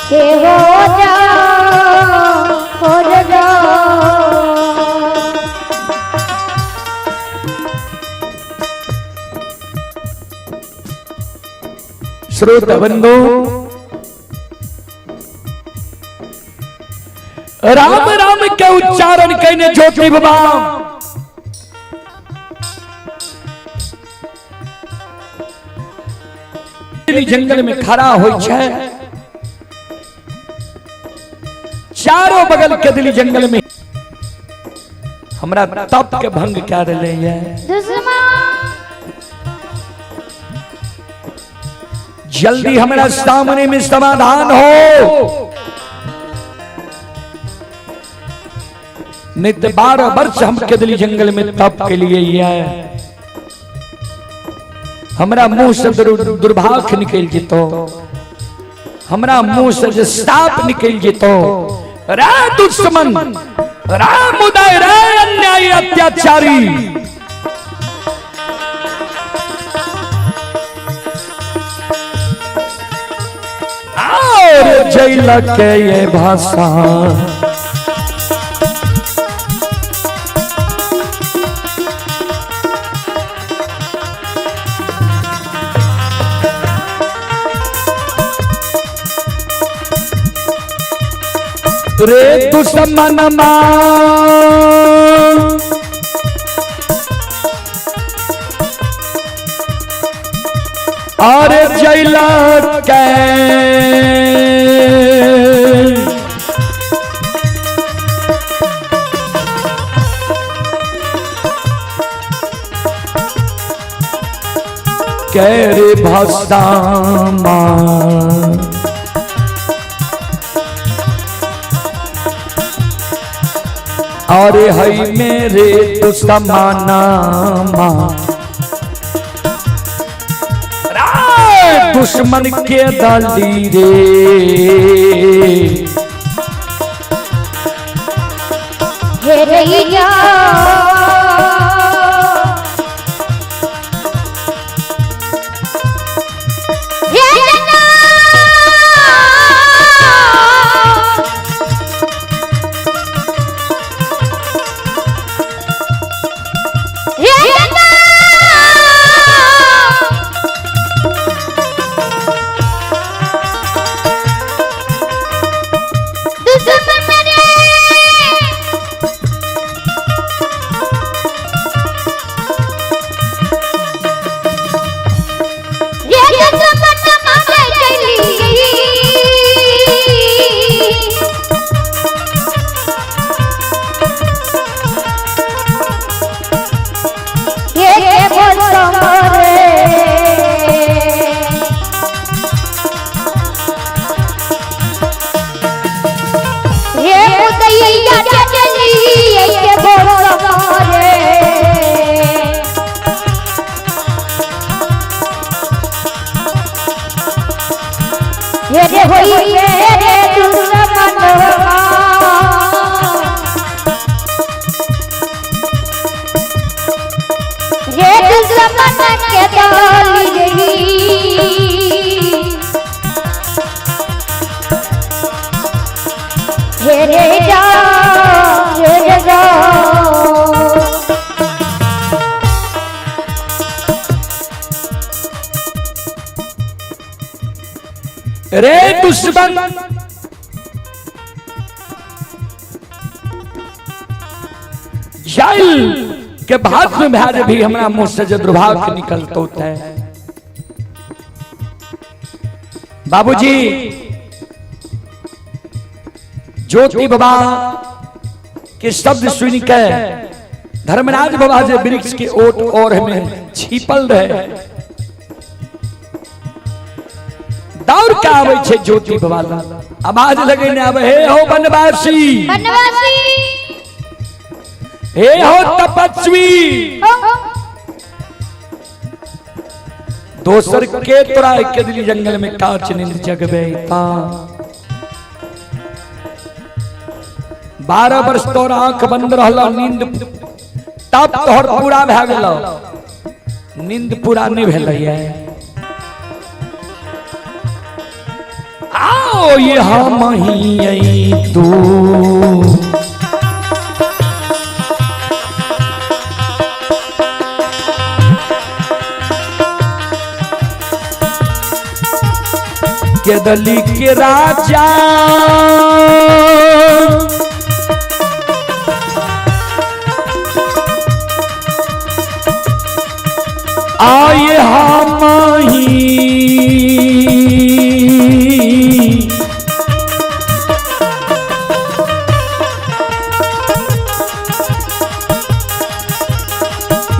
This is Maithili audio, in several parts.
के हो जा हो जा। श्रोता बंधु, राम राम के उच्चारण कने ज्योति बाबा जंगल में खड़ा हो छै, चारों बगल के दिली जंगल में हमरा तप के भंग कए देले ये। दुश्मन जल्दी हमरा सामने में समाधान हो, नहीं तो 12 वर्ष हम केदली जंगल में तप के लिए ही आए, हमरा मुंह से दुर्भाग्य निकल जेतो, हमरा मुंह से जे साप निकल जेतो। रे दुश्मन, रे मुदाई, रे अन्यायी अत्याचारी, और जैल के ये भाषा रे दुश्मन मां और जैला के कैरे भाषा और हई मेरे तो समाना दुश्मन के दली रे। हे रैया हे जना हे जना दुश्मन रे ये दुश्मन मारे चली ये बोल रे हे मुदैया चली के बोल रे। हे रे होई रे दुश्मनवा रे दुश्मन के डाली रही। हे रे जा हे रे जा। रे दुश्मन जाइल के भात में भै भी हमरा मुंह से जे दुर्भाग्य निकलतो है। बाबूजी ज्योति बाबा के शब्द सुन के धर्मराज बाबा जे वृक्ष के ओट और में छिपल रहे, दौड़ के आवे छे ज्योति बाबा लग, आवाज लगेने आवे, हे हो बनवासी, बनवासी, हे हो तपस्वी, दोसर के तोरा के दिली जंगल में काच नींद जगबे ता। 12 वर्ष तोर आंख बंद रहल, नींद तब तोहर पूरा भए गेल, नींद पूरा नहीं भेलैया। आओ कोई हम ही तू। केदली के राजा आए हम ही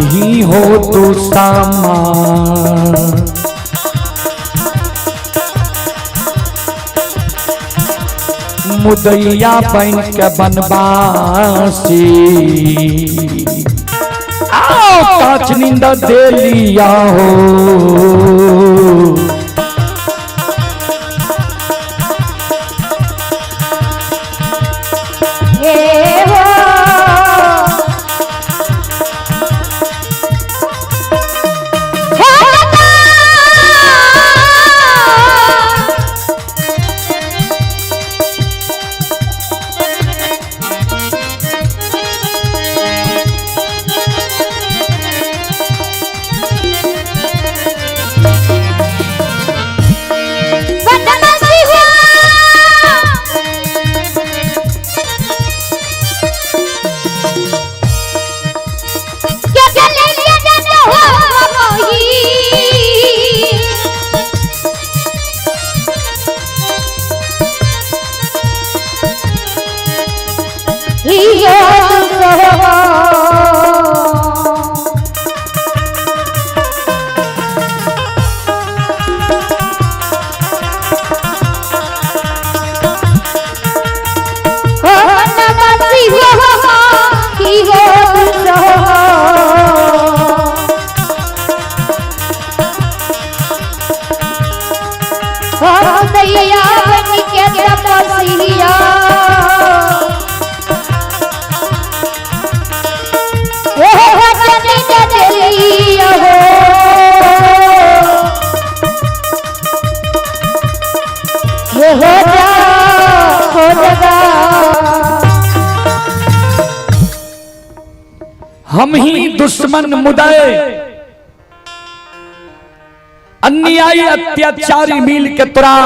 ही हो तो सामा। मुदैया बन के बनवासी आओ काच नींद दे लिया हो। हे हो हो दादा। बनवासी हो क्या चले जाते हो मोही। हियो तुम हो। हो बनवासी हो हियो तुम हो। हो दैया बन के तपसिया हो वचन दलिया हो। हो जा हो जगा। हम ही दुश्मन मुदय अन्यायी अत्याचारी मिल के तुरा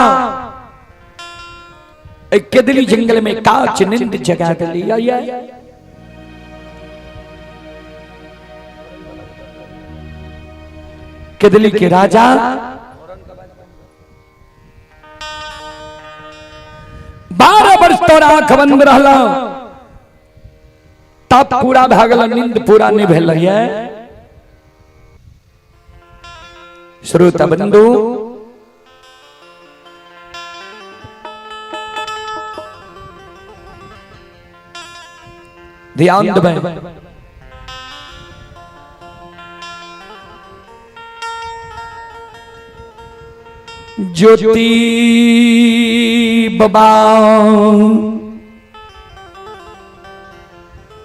एक केदली जंगल में काच निंद जगा दिया ये। केदली के राजा 12 वर्ष तोरा आंख बंद रहला तब पूरा भागल नींद पूरा नहीं भेल ये। श्रोता बंधु ध्यान देबै ज्योति बाबा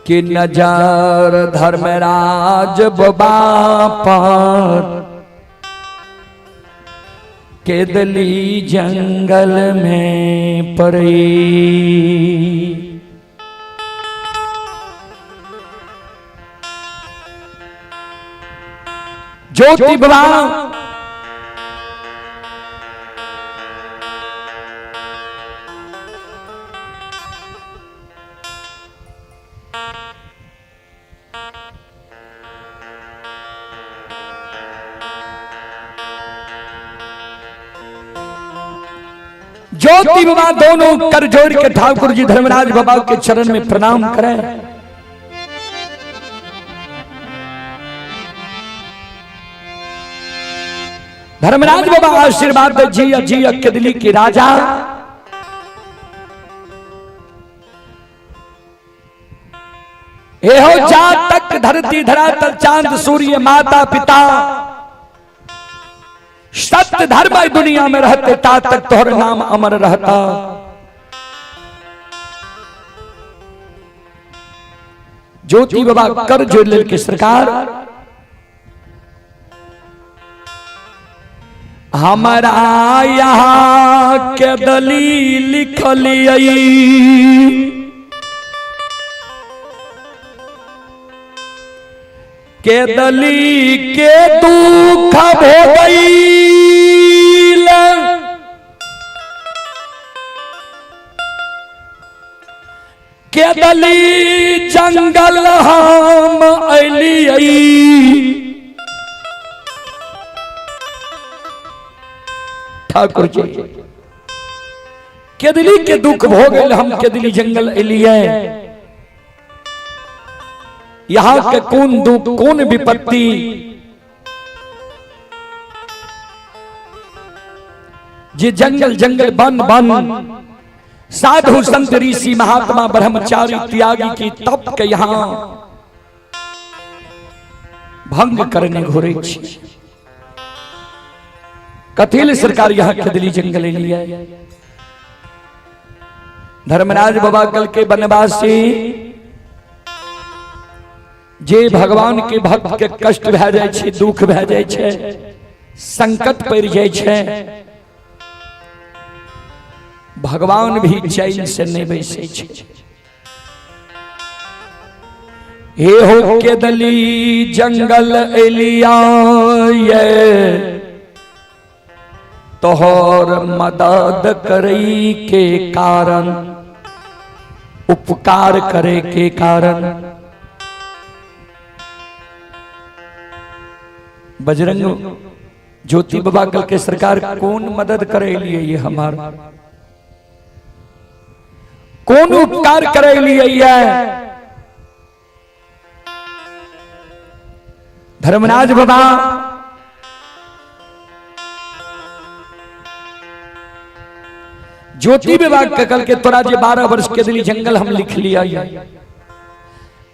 के नजर धर्मराज बाबा पर केदली जंगल में पड़ी। ज्योति बाबा ज्योति बाबा दोनों कर जोड़ के ठाकुर जी धर्मराज बाबा के चरण में प्रणाम करें। धर्मराज बाबा आशीर्वाद दे जिया जिया केदली के राजा। ये हो जा तक धरती धरातल चांद सूर्य माता पिता सत्य धर्म दुनिया में रहते ता तक तोहर नाम अमर रहता। ज्योति बाबा कर जोड़ ले के सरकार हमारा यहाँ के दली लिखलियै के दली के दुख भोगैल के दली जंगल हम अलियै ठाकुर जी केदली के दुख भो गए हम केदली जंगल एलिए यहाँ के कौन दुख कौन विपत्ति जे जंगल जंगल बन बन साधु संत ऋषि महात्मा ब्रह्मचारी त्यागी की तप के यहाँ भंग करने घुरे छी। कथी सरकार यहाँ खेदली जंगल लिया धर्मराज बाबा कल के वनवासी जे भगवान के भक्त के कष्ट भए जाइ छै, दुख भए जाइ छै, संकट पड़ि जाइ छै, भगवान भी चैन से नहीं बैसै छै। हे हो केदली जंगल एलिया ये तोहर मदद करई के कारण, उपकार करे के कारण। बजरंग ज्योति बाबा कल के सरकार कौन मदद करे लिए ये हमार, कौन उपकार करे लिए ये? धर्मराज बाबा ज्योति विभाग के कल के तोरा जे 12 वर्ष के दिली जंगल हम लिख लिया,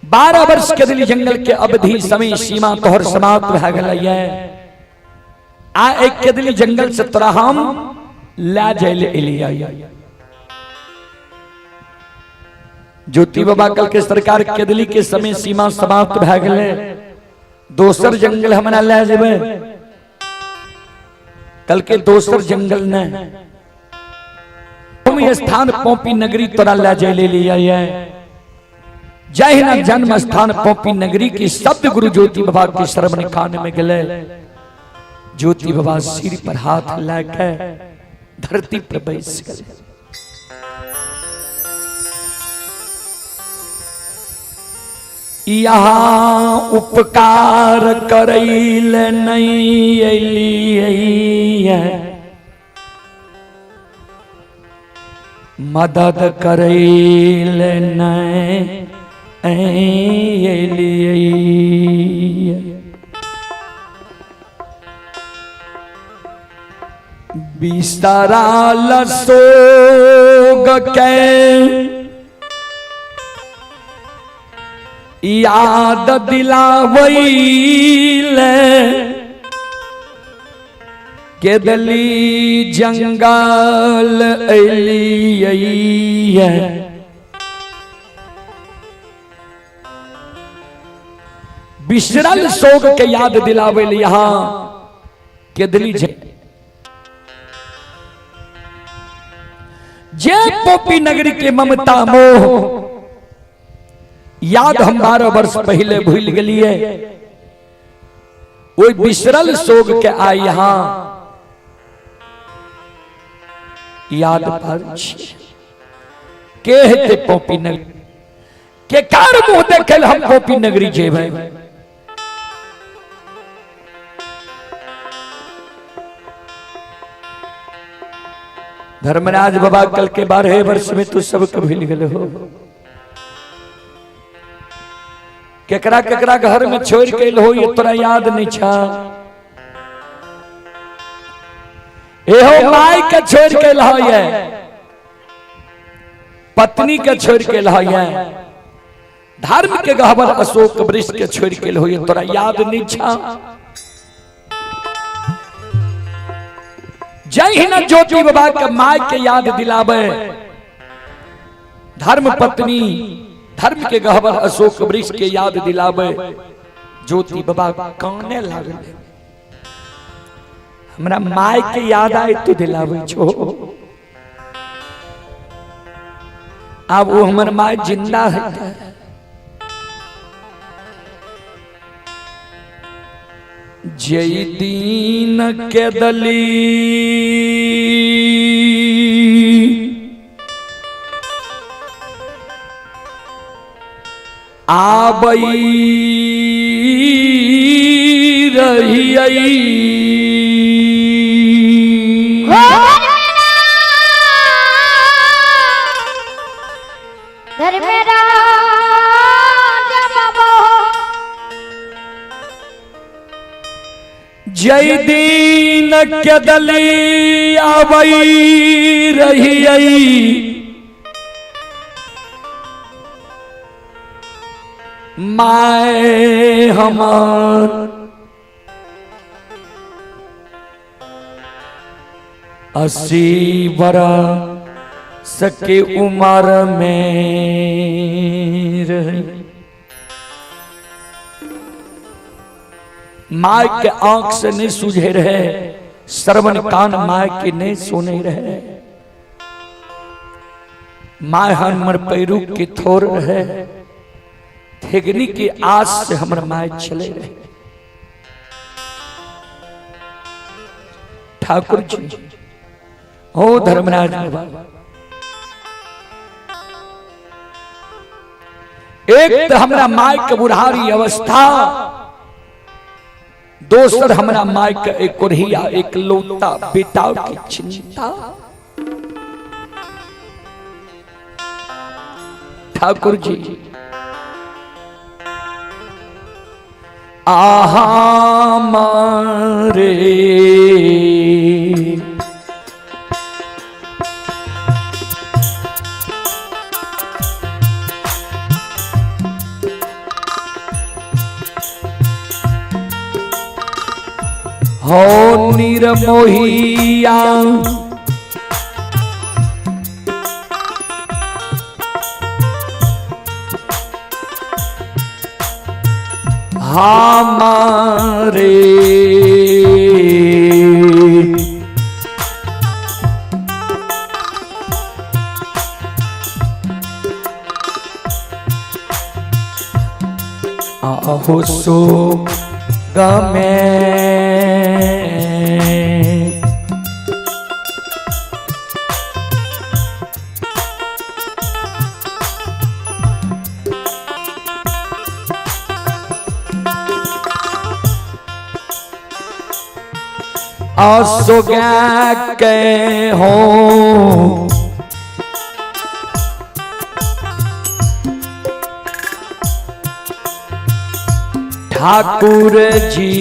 12 वर्ष के दिली जंगल के अवधि समय सीमा तोहर समाप्त भए गेलै। आ एक के दिली जंगल से तोरा हम ला जाय एलिया। ज्योति बाबा कल के सरकार केदली के समय सीमा समाप्त भए गेलै, दोसर जंगल हमरा लए जेबै? कल के दोसर जंगल ने हम स्थान पोपी नगरी तोरा लए जाय ले लिया। जहिना जन्म स्थान पोपी नगरी की शब्द गुरु ज्योति बाबा के श्रवण कान में गले, ज्योति बाबा सिर पर हाथ लए धरती पर बैस गए। यहाँ उपकार करैल नहीं अलियै, मदद करैल नहीं अलियै। बिसराल सोग के याद दिलावैले, केदली जंगल एलियै। बिसरल शोक के याद दिलावे यहाँ केदली जे पोपी नगरी के ममता मोह याद हम 12 वर्ष पहले भूल गेलिए, ओहि बिसरल शोक के आइ यहाँ याद पर के हेतै पोपी नगरी के कार मुंह देखल हम पोपी नगरी जेबै। धर्मराज बाबा कल के 12 वर्ष में तू सबके भूल गेल हो, केकरा केकरा घर में छोड़ के हो ये तोरा याद नहीं छा। एहो माई के छोड़ के हो ये, पत्नी के छोड़ के हो ये, धर्म के गहबर अशोक वृक्ष के छोड़ के हो ये तोरा याद नहीं छा। जहिना ज्योति बाबा के माय के याद दिलावे, धर्म पत्नी धर्म के गहबर अशोक वृक्ष के याद दिलावे, ज्योति बाबा काने लागले। हमरा my के याद आए तो दिलाबै छो। आब वो हमर my जिंदा है। जय दीन के दली आबई रहियई जय दीन के दली आबई रहियई my हमार 80 बरस के उम्र में रही। My के आंख से नहीं सूझे रहे, श्रवण कान my के नहीं सुने रहे। My हमर पैरू के थोर रहे, ठेगनी के आस से हमर my चले रहे। ठाकुर जी हो धर्मराज बाबा, एक तो हमरा my के बुढ़ारी अवस्था, दोसर हमरा my के एक कोढ़िया एक लौता बेटा की चिंता। ठाकुर जी आहा मारे हो निरमोहिया हमारे आहो सो गमे आसो के हो ठाकुर जी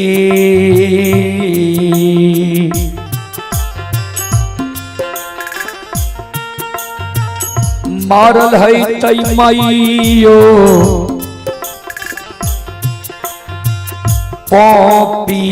मारल है तई मैयो पॉपी।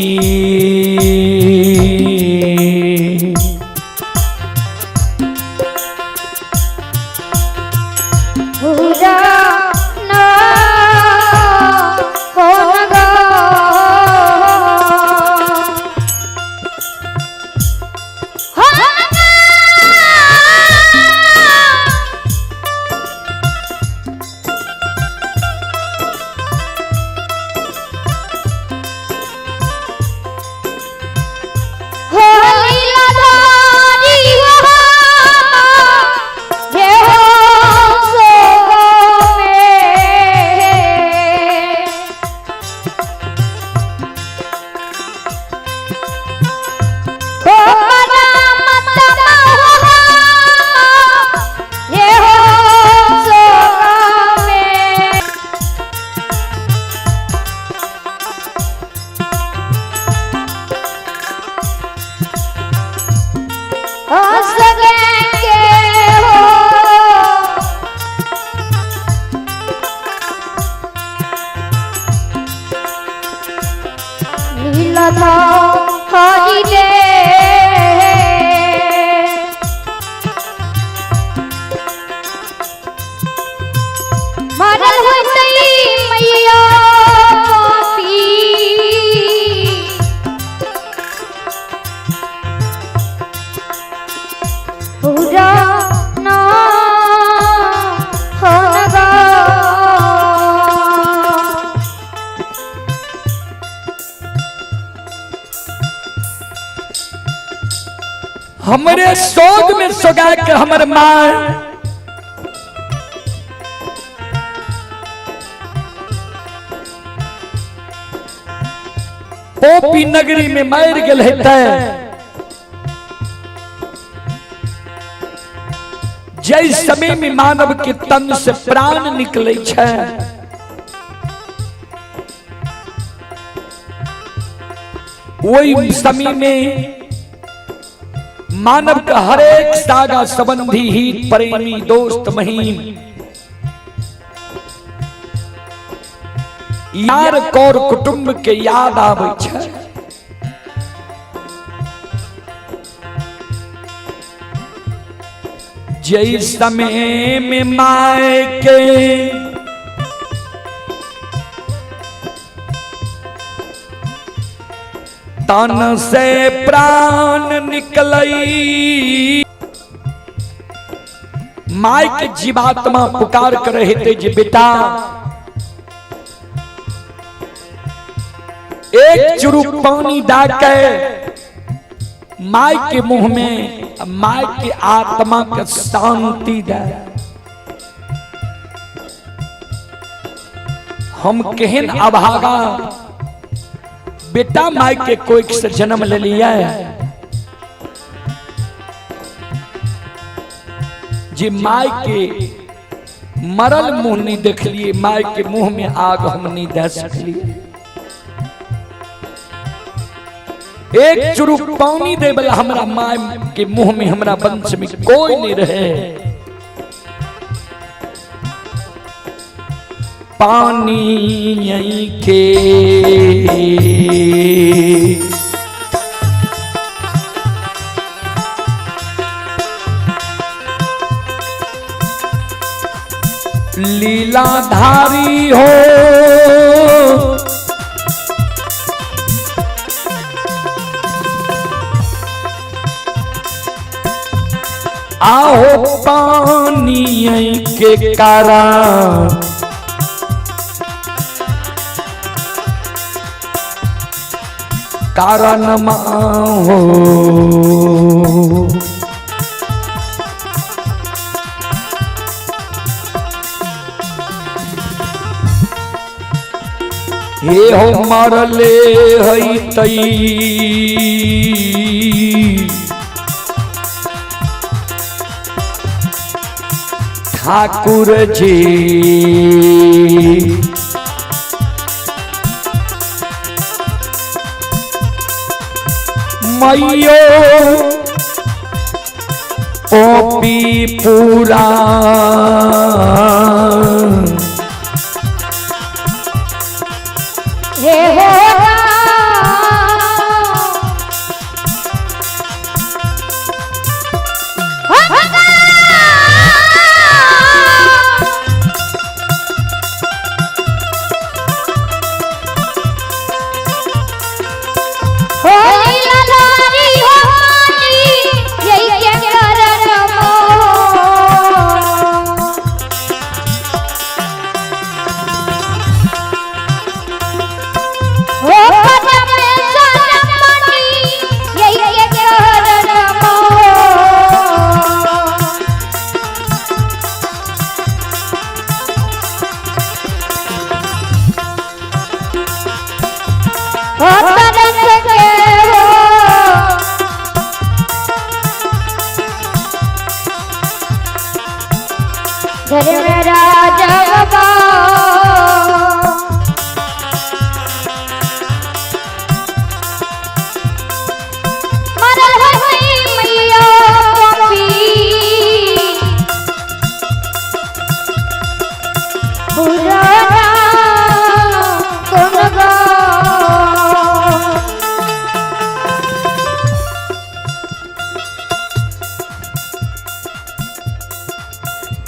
ओकरे सोग में सोगा के हमर माय पोपी नगरी में मर गेल हेतै। जै समय में मानव के तन से प्राण निकले छै, वही समय में मानव का हरेक सागा संबंधी हित प्रेमी दोस्त महीम यार कौर कुटुंब के याद आबै छै। जै समय में my के तन से प्राण निकलई, my के जीवात्मा पुकार कर हेते जे बेटा एक चुरू पानी दा के my के मुंह में my के आत्मा के शांति दे। हम केहन अभागा बेटा my के कोख से जन्म ले लिया जे my के मरल मुंह नहीं देख लिए, my के मुंह में आग हम नहीं दे सकलिए। एक चुरुक पानी दे वाला हमरा my के मुंह में हमरा वंश में कोई नहीं रहे। पानी के लीलाधारी हो आओ पानी के कारण कारण हो हे हो मरले हई तई ठाकुर जी मैयो ओपी पूरा हे हो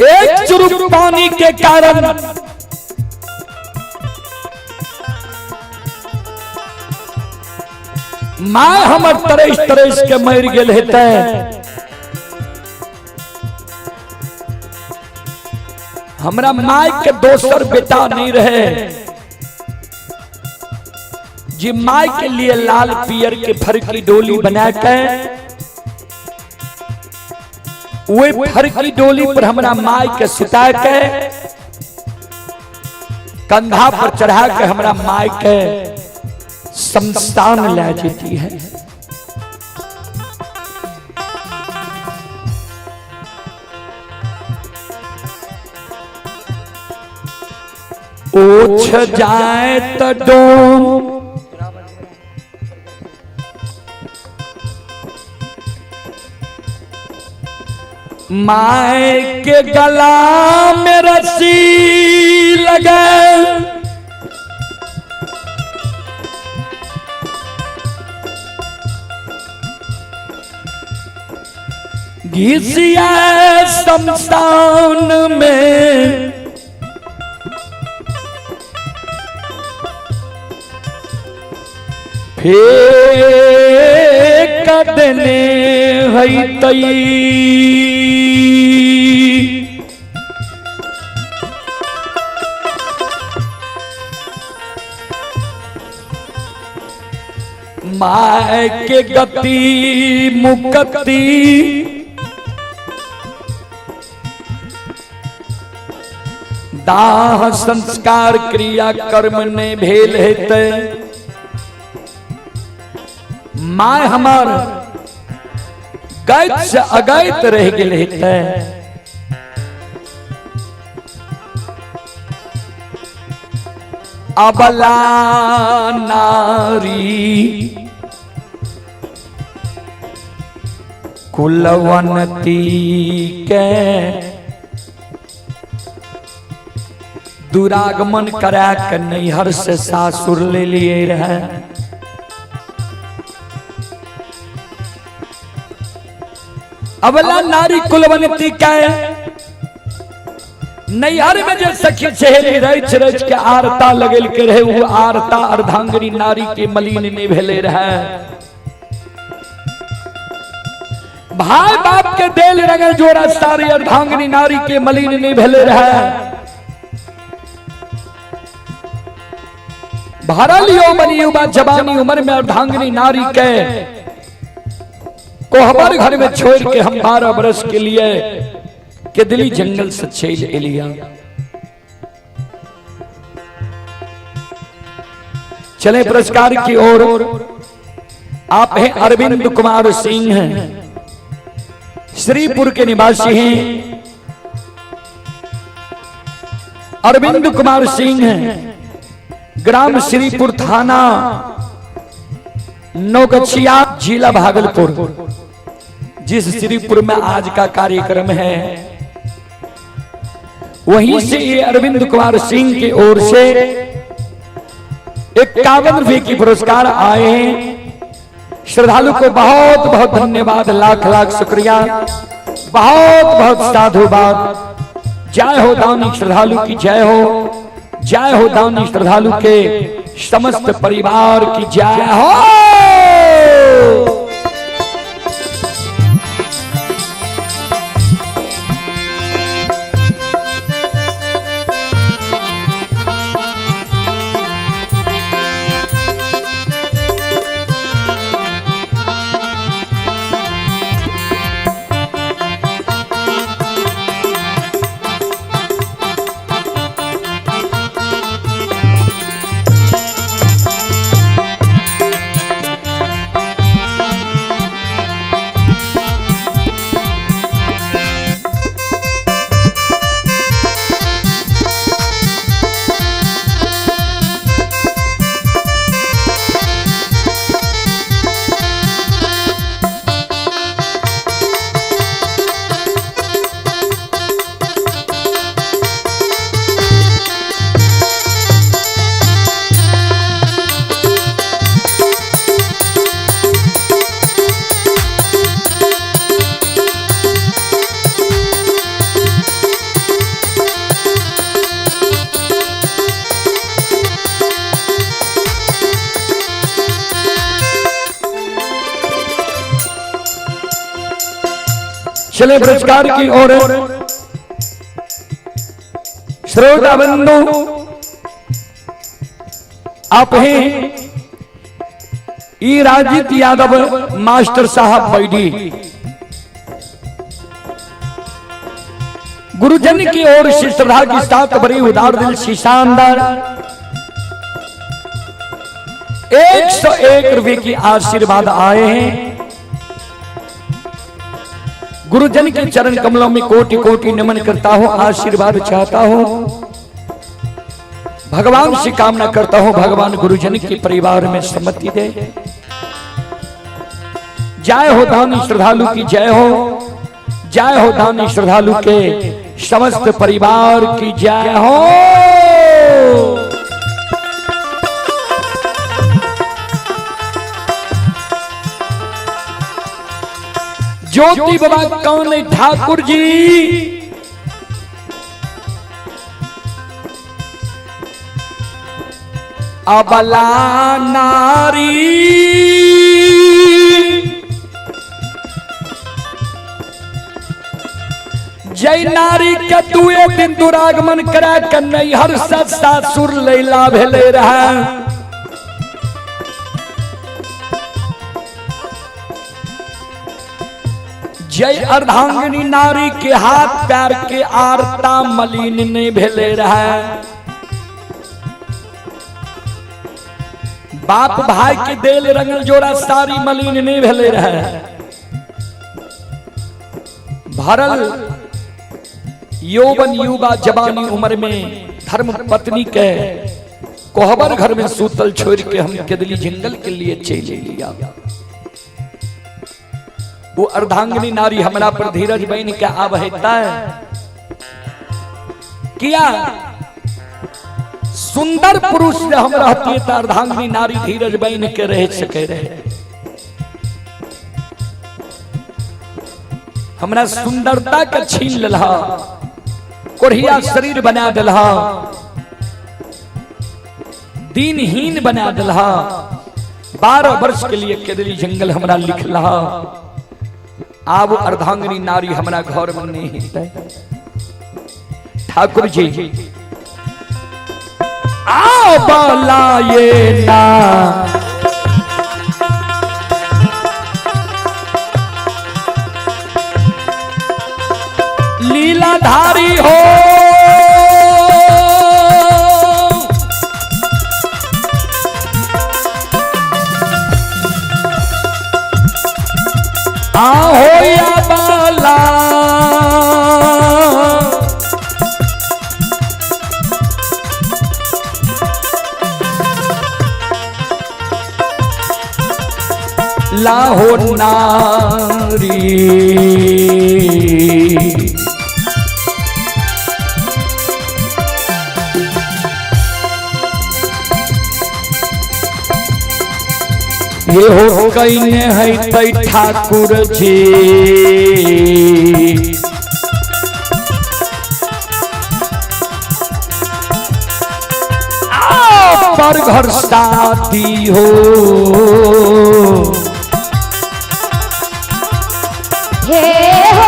एक चुरुक पानी के कारण माय हमर तरस तरस के मर गेल हेतै। हमरा my के दोसर बेटा नहीं रहे जे my के लिए लाल पियर के फरकी डोली बना के ओहि फरकी डोली पर हमरा माय के सुता के कंधा पर चढ़ा के हमरा माय के शमशान ले जेती है। ओछ जाए त डोम माय के गला में रस्सी लगे, घिसिया शमशान में फेंक देने है तई। My के गति मुक्ति दाह संस्कार क्रिया कर्म ने भेल हेतै। My हमर गैत से अगैत रह गेल हेतै। अबला नारी कुलवंती के दुरागमन करा के नैहर से सासुर ले लिए रहे। अबला नारी कुलवंती के नैहर में जे सखी सहेली रच रच के आरता लगेल के रहे, वो आरता अर्धांगिनी नारी के मलिन नहीं भेले रहे। भाई बाप के देल रंगल जोड़ा सारी अर्धांगिनी नारी के मलिन नहीं भेले रहे। भरल यौवन युवा जवानी उम्र में अर्धांगिनी नारी के कोहबर घर में छोड़ के हम 12 बरस के लिए केदली जंगल से चल एलिया। चले पुरस्कार की ओर। आप हैं अरविंद कुमार सिंह हैं, श्रीपुर के निवासी हैं। अरविंद कुमार सिंह हैं, ग्राम श्रीपुर, थाना नौगछिया, जिला भागलपुर। जिस श्रीपुर में आज का कार्यक्रम है वहीं से ये अरविंद कुमार सिंह की ओर से 51 रुपए की पुरस्कार आए हैं। श्रद्धालु को बहुत बहुत धन्यवाद, लाख लाख शुक्रिया, बहुत बहुत साधुवाद। जय हो दानी श्रद्धालु की जय हो, जय हो दानी श्रद्धालु के समस्त परिवार की जय हो। चले पुरस्कार की ओर। श्रोता बंधु, आप हैं ई राजित यादव मास्टर साहब बैडी। गुरुजन की ओर से श्रद्धा के साथ बड़ी उदार दिल शीशानदार 101 रुपए की आशीर्वाद आए हैं। गुरुजन के चरण कमलों में कोटि कोटि नमन करता हूं, आशीर्वाद चाहता हूं, भगवान से कामना करता हूं, भगवान गुरुजन के परिवार में सम्मति दे। जय हो दानी श्रद्धालु की जय हो, जय हो दानी श्रद्धालु के समस्त परिवार की जय हो। ज्योति बाबा कौन है ठाकुर जी? अबला नारी जय नारी के दुए दिन दुरागमन करा के नैहर सासुर लैला भेले रहा। जय अर्धांगिनी नारी के हाथ पैर के आरता मलिन नहीं भेले रहा। बाप भाई के देल रंगल जोड़ा साड़ी मलिन नहीं भेले रहे। भरल यौवन युवा जवानी उम्र में धर्म पत्नी के कोहबर घर में सूतल छोड़ के हम केदली जंगल के लिए चले लिया। वो अर्धांगिनी नारी हमरा पर धीरज बन के आब हेता किया सुंदर पुरुष से हम रहती तो अर्धांगिनी नारी धीरज बन के रह सके रहे। हमरा सुंदरता के छीन ललहा, कोढ़िया शरीर बना दिलहा, दीनहीन बना दिलहा। 12 वर्ष के लिए केदली जंगल हमरा लिखलहा। आब अर्धांगिनी नारी हमरा घर में नहीं हेतै। ठाकुर जी आओ बलाए ना लीलाधारी हो, आहो या बाला लाहो नारी। ये हो कहीं है तै ठाकुर जी। आ, पर घर शादी हो, हे हो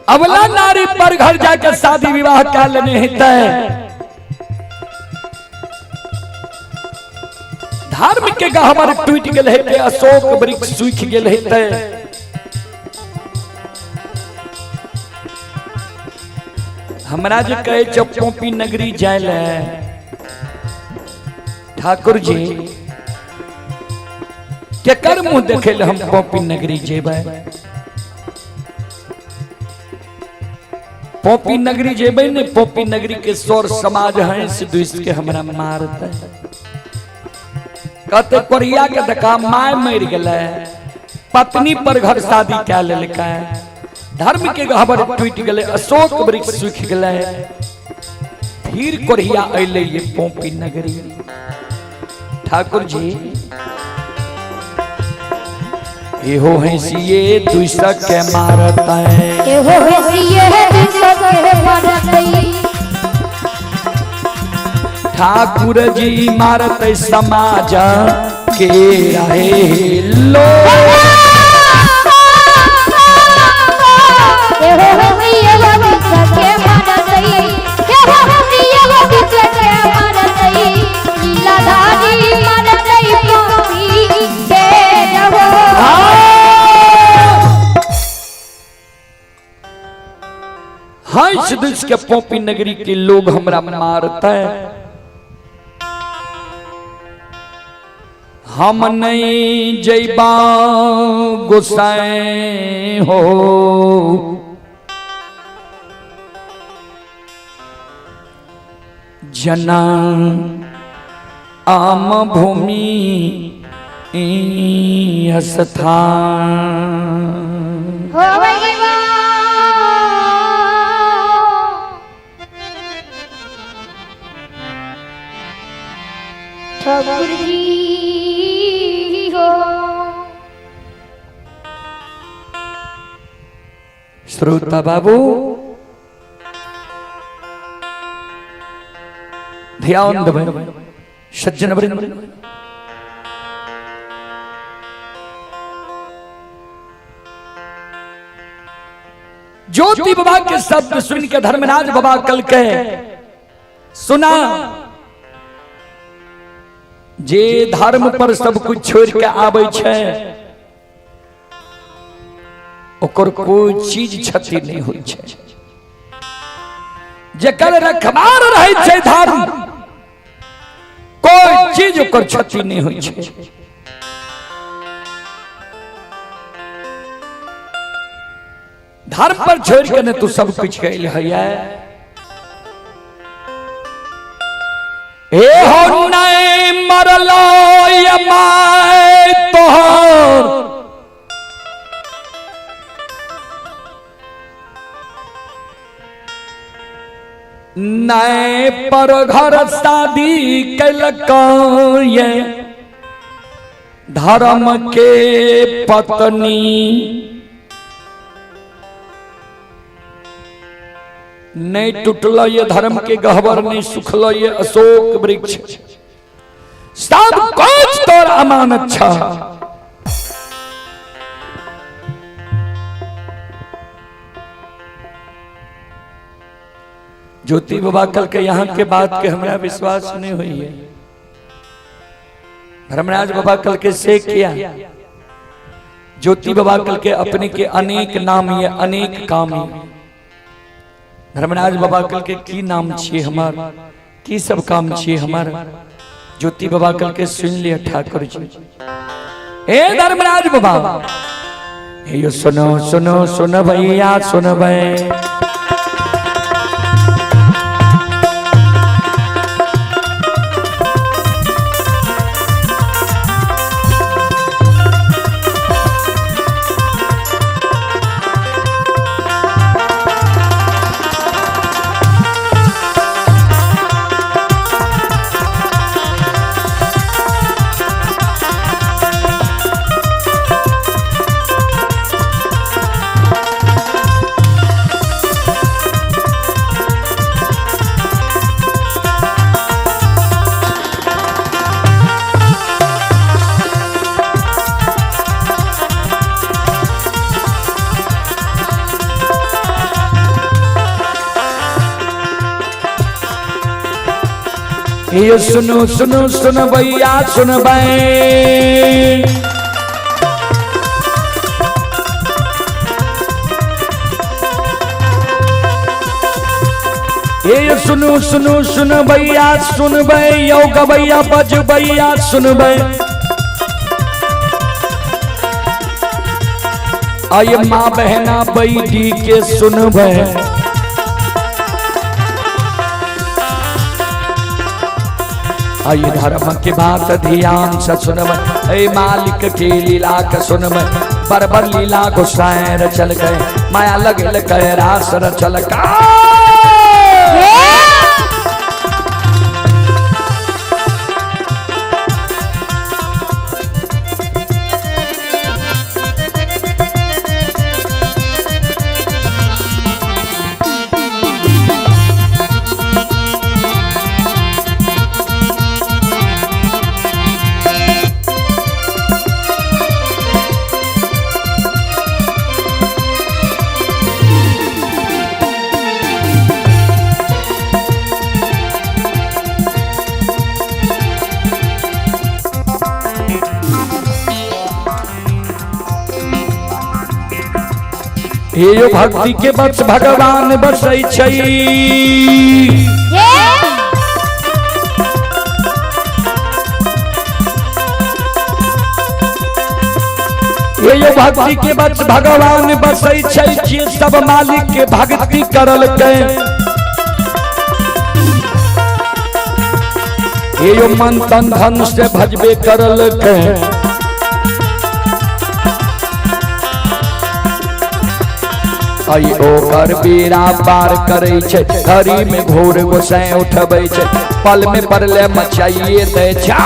अबला नारी पर घर जाके शादी विवाह कए लेने हेतै। धर्म के गहबर टूटि गेल हेतै, अशोक वृक्ष सूखि गेल हेतै। हमरा जे कहै छै पोपी नगरी जाय ले ठाकुर जी, केकर मुंह देखे ले हम पोपी नगरी जेबै? पोपी नगरी जेबै ने, पोपी नगरी के सौर समाज हंस दुस के हमरा मारतै। कहते कोरिया के देखा my मरि गेलै, पत्नी पर घर शादी कए लेलकै, धर्म के गहबर टूटि गेलै, अशोक वृक्ष सूखि गेलै। फिर कोरिया अयलै ये पोपी नगरी। ठाकुर जी इहो हंसिए दुसक के मारतै, एहो हंसिए दुसक के मारतै। ठाकुर जी मारतै समाज के रहे लो। एहो हंसिए दुसक के मारतै, एहो हंसिए दुसक के मारतै, लीलाधारी मारतै पोपी के रहो। हंस दुस के पोपी नगरी के लोग हमरा मारते, हम नहीं जैबा गोसाई हो। जना आम भूमि स्थान हो ठाकुर जी हो। श्रोता बाबू ध्यान देबै, सज्जन वृंद, ज्योति बाबा के शब्द सुन के धर्मराज बाबा कल के सुना, जे धर्म पर सब कुछ छोड़ के आबै छै ओकर कोई चीज क्षति नहीं होइ छै। जकर रखवार रहै छै धर्म, कोई चीज ओकर क्षति नहीं होइ छै। धर्म पर छोड़ के ने तू सब कुछ कैल है। ए हो नहीं मरलो ये my तोहर, नहीं पर घर शादी कैलक ये धर्म के पत्नी, नहीं टूटल ये धर्म के गहबर, नहीं सुखल ये अशोक वृक्ष, सब कुछ तोर अमानत छ। ज्योति बाबा कल के यहाँ के बात के हमरा विश्वास नहीं हुई है। धर्मराज बाबा कल के से किया, ज्योति बाबा कल के अपने के अनेक नाम ये अनेक काम ये। धर्मराज बाबा कल के की नाम छिए हमार, की सब काम छिए हमार। ज्योति बाबा कल के सुन लिया ठाकुर जी। ए धर्मराज बाबा यो सुनो सुनो सुन भैया सुन भै, ये सुनो सुनो सुनबैया सुनबै। ये सुनो सुनो सुनबैया सुनबै, यौ गबैया बजबैया सुनबै। आये माँ बहना बैठी के सुनबै। आई धर्म के बात ध्यान से सुनबै, ऐ मालिक के लीला के सुनबै। बरबर लीला गोसाई चल गए, माया लगल के रास चल का। ये भक्ति के बस भगवान बसै छै। ये भक्ति के बस भगवान बसै छै, जे सब मालिक के भक्ति करलकै। ये मन तन धन से भजबे करलकै। ओकर बेड़ा पार करै छै, घड़ी में घोर गोसाई उठबै छै, पल में परले मचाइए दै छै।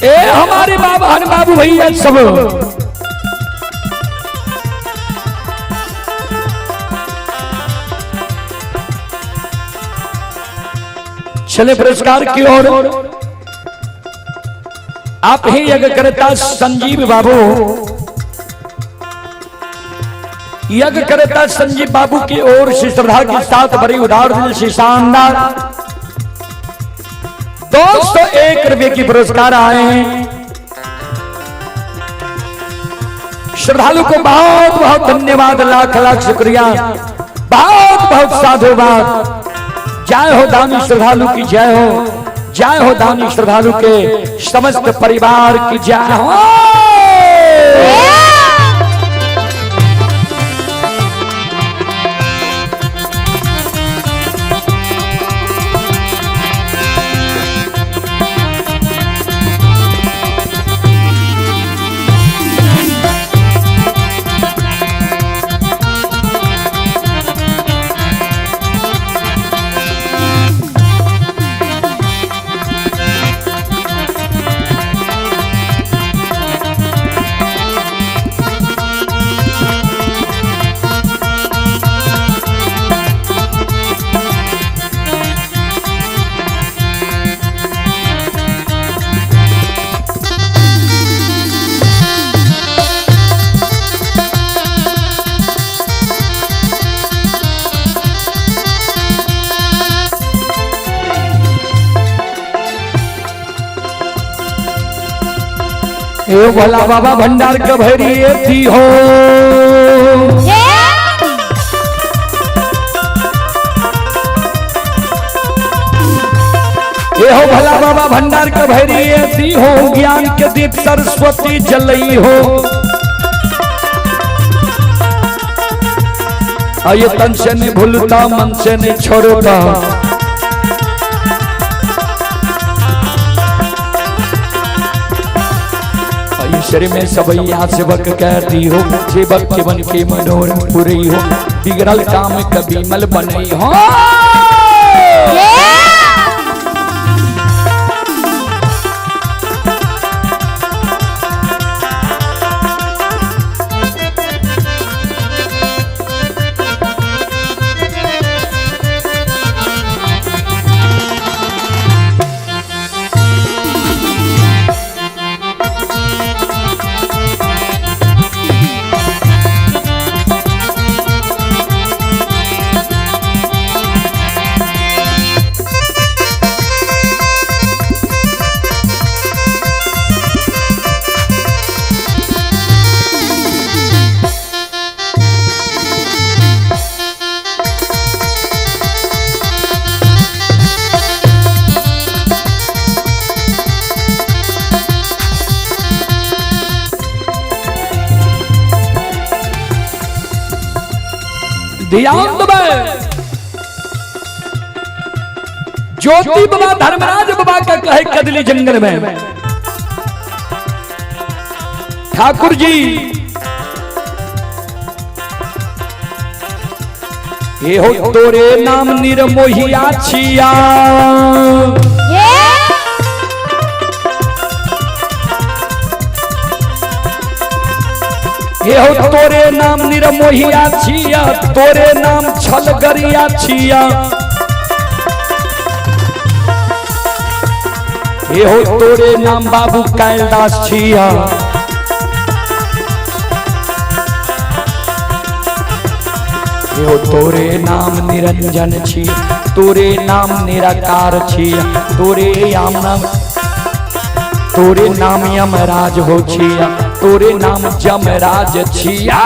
ए हमारे बाबा बाबू भैया सब चले पुरस्कार की ओर। आप ही यज्ञ करता संजीव बाबू, यज्ञ करता संजीव बाबू की ओर से श्रद्धा के साथ बड़ी उदार दिल से शानदार 201 रुपए की पुरस्कार आए हैं। श्रद्धालु को बहुत बहुत धन्यवाद, लाख लाख शुक्रिया, बहुत बहुत साधुवाद। जय हो दानी श्रद्धालु की जय हो, जय हो दानी श्रद्धालु के समस्त परिवार की जय हो। ए भोला बाबा भंडार के भैरी एती हो। ए हो भोला बाबा भंडार के भैरी एती हो, ज्ञान के दीप सरस्वती जलई हो। ये तन से नहीं भूलता मन से नहीं छोड़ता, ईश्वर में सबैया सेवक कहती हो, सेवक जीवन के मनोरथ पूरी हो, बिगड़ल काम कभी मल बनई हो। ध्यान देबै ज्योति बाबा धर्मराज बाबा का कहे कदली जंगल में ठाकुर जी ये हो तोरे नाम निर्मोहिया छिया, ये हो तोरे नाम निर्मोहिया छिया, तोरे नाम छलगरिया छिया, ये हो तोरे नाम बाबू कैलाश छिया, ये हो तोरे नाम निरंजन छिया, तोरे नाम निराकार छिया, तोरे याम नाम तोरे नाम यमराज हो छिया, तोरे नाम जमराज छिया।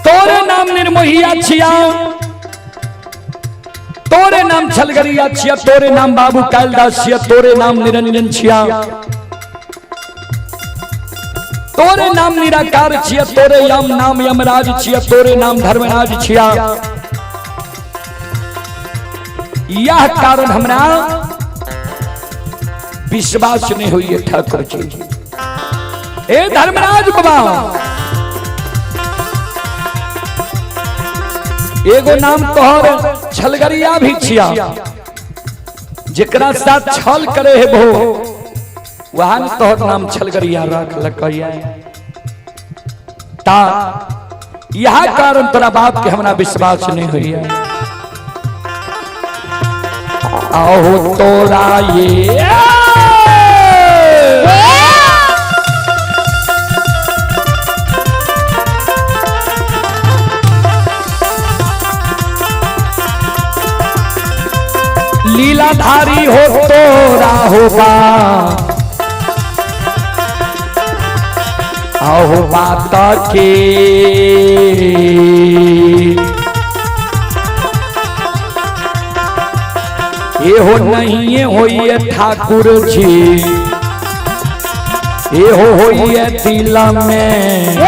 तोरे नाम निर्मोहिया छिया, तोरे नाम छलगरिया छिया, तोरे नाम बाबू कालिदास छिया, तोरे नाम निरंजन छिया, तोरे नाम निराकार छिया, तोरे यम नाम यमराज छिया, तोरे नाम धर्मराज छिया। यह कारण हमरा विश्वास नहीं हुई है ठाकुर जी। ए धर्मराज बाबा एगो नाम तोहर छलगरिया भी छिया, जेकरा साथ छल करे है वो वहां तोहर नाम छलगरिया रख लकैया। ता यह कारण तोरा बाप के हमरा विश्वास नहीं हुई है। आओ तोरा ये लीलाधारी हो तोरा होगा, आओ बात के एहो नहीं होइए ठाकुर जी, एहो होइए दिल में।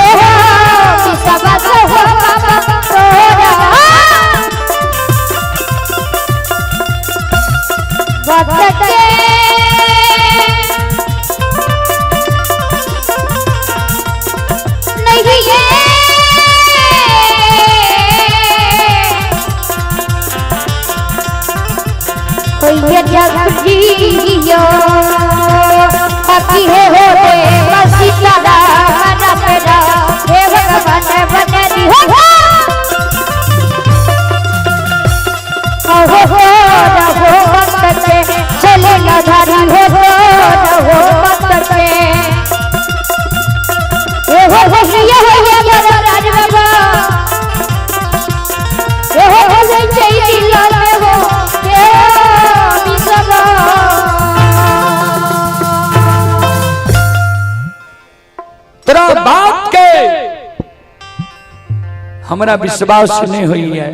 तोरा बात के हमरा विश्वास नहीं हुई है।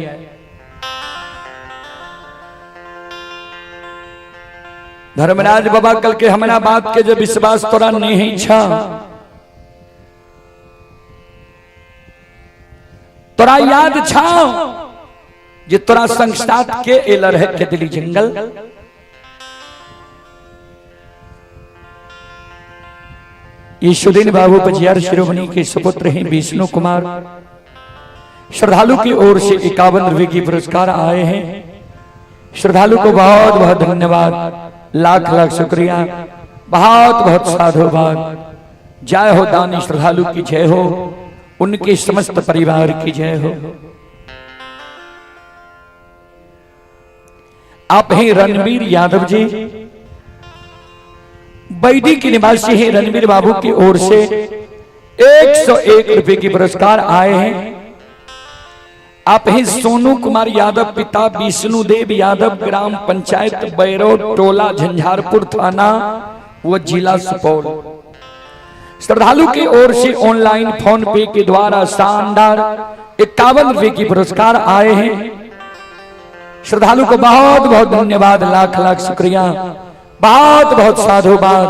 धर्मराज बाबा कल के हमरा बात के जो विश्वास तोरा नहीं छा, तोरा याद छा जे तोरा संग साथ के एल रहे के दिली जंगल। यीशुदीन बाबू पजियार शिरोमणि के सुपुत्र हैं विष्णु कुमार। श्रद्धालु की ओर से 51 रुपए की पुरस्कार आए हैं। श्रद्धालु को बहुत बहुत धन्यवाद, लाख लाख शुक्रिया, बहुत बहुत साधुवाद। जय हो दानी श्रद्धालु की जय हो, उनके समस्त परिवार की जय हो। आप हैं रणवीर यादव जी, बैदी के निवासी हैं। रणवीर बाबू की ओर से 101 रुपए की पुरस्कार आए हैं। आप हैं सोनू कुमार यादव, पिता विष्णुदेव यादव, ग्राम पंचायत बैरो टोला, झंझारपुर थाना व जिला सुपौल। श्रद्धालु की ओर से ऑनलाइन फोन पे के द्वारा शानदार 51 रुपए की पुरस्कार आए हैं। श्रद्धालु को बहुत बहुत धन्यवाद, लाख लाख शुक्रिया, बहुत बहुत साधुवाद।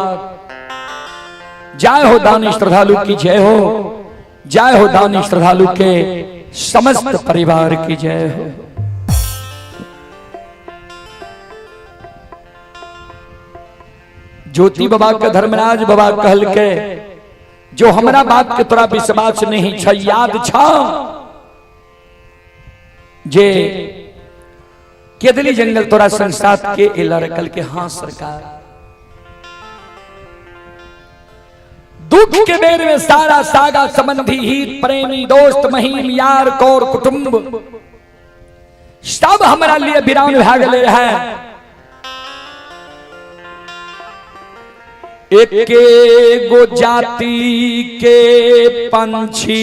जय हो दानी श्रद्धालु की जय हो, जय हो दानी श्रद्धालु के समस्त परिवार की जय हो। ज्योति बाबा के धर्मराज बाबा कहल के जो हमरा बात के तोरा विश्वास नहीं छ, याद छ जे केदली जंगल तोरा संसार के एलर कल के हाँ सरकार। दुख के बेर में सारा सागा संबंधी हित प्रेमी दोस्त महीम यार कौर कुटुंब सब हमरा लिए विराम भए गेले रहे। एके गो जाति के पंछी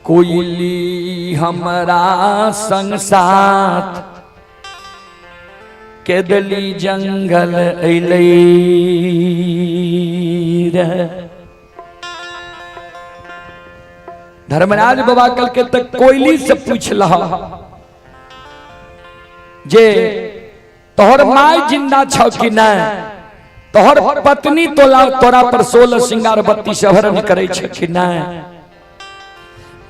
कोयली हमरा संग साथ केदली जंगल अइलै रहे। धर्मराज बाबा कल के तक कोयली से पूछलह जे तोहर my जिंदा छ कि नहीं, तोहर पत्नी तोला तोरा पर 16 श्रृंगार 32 आभरण करे छ कि नहीं,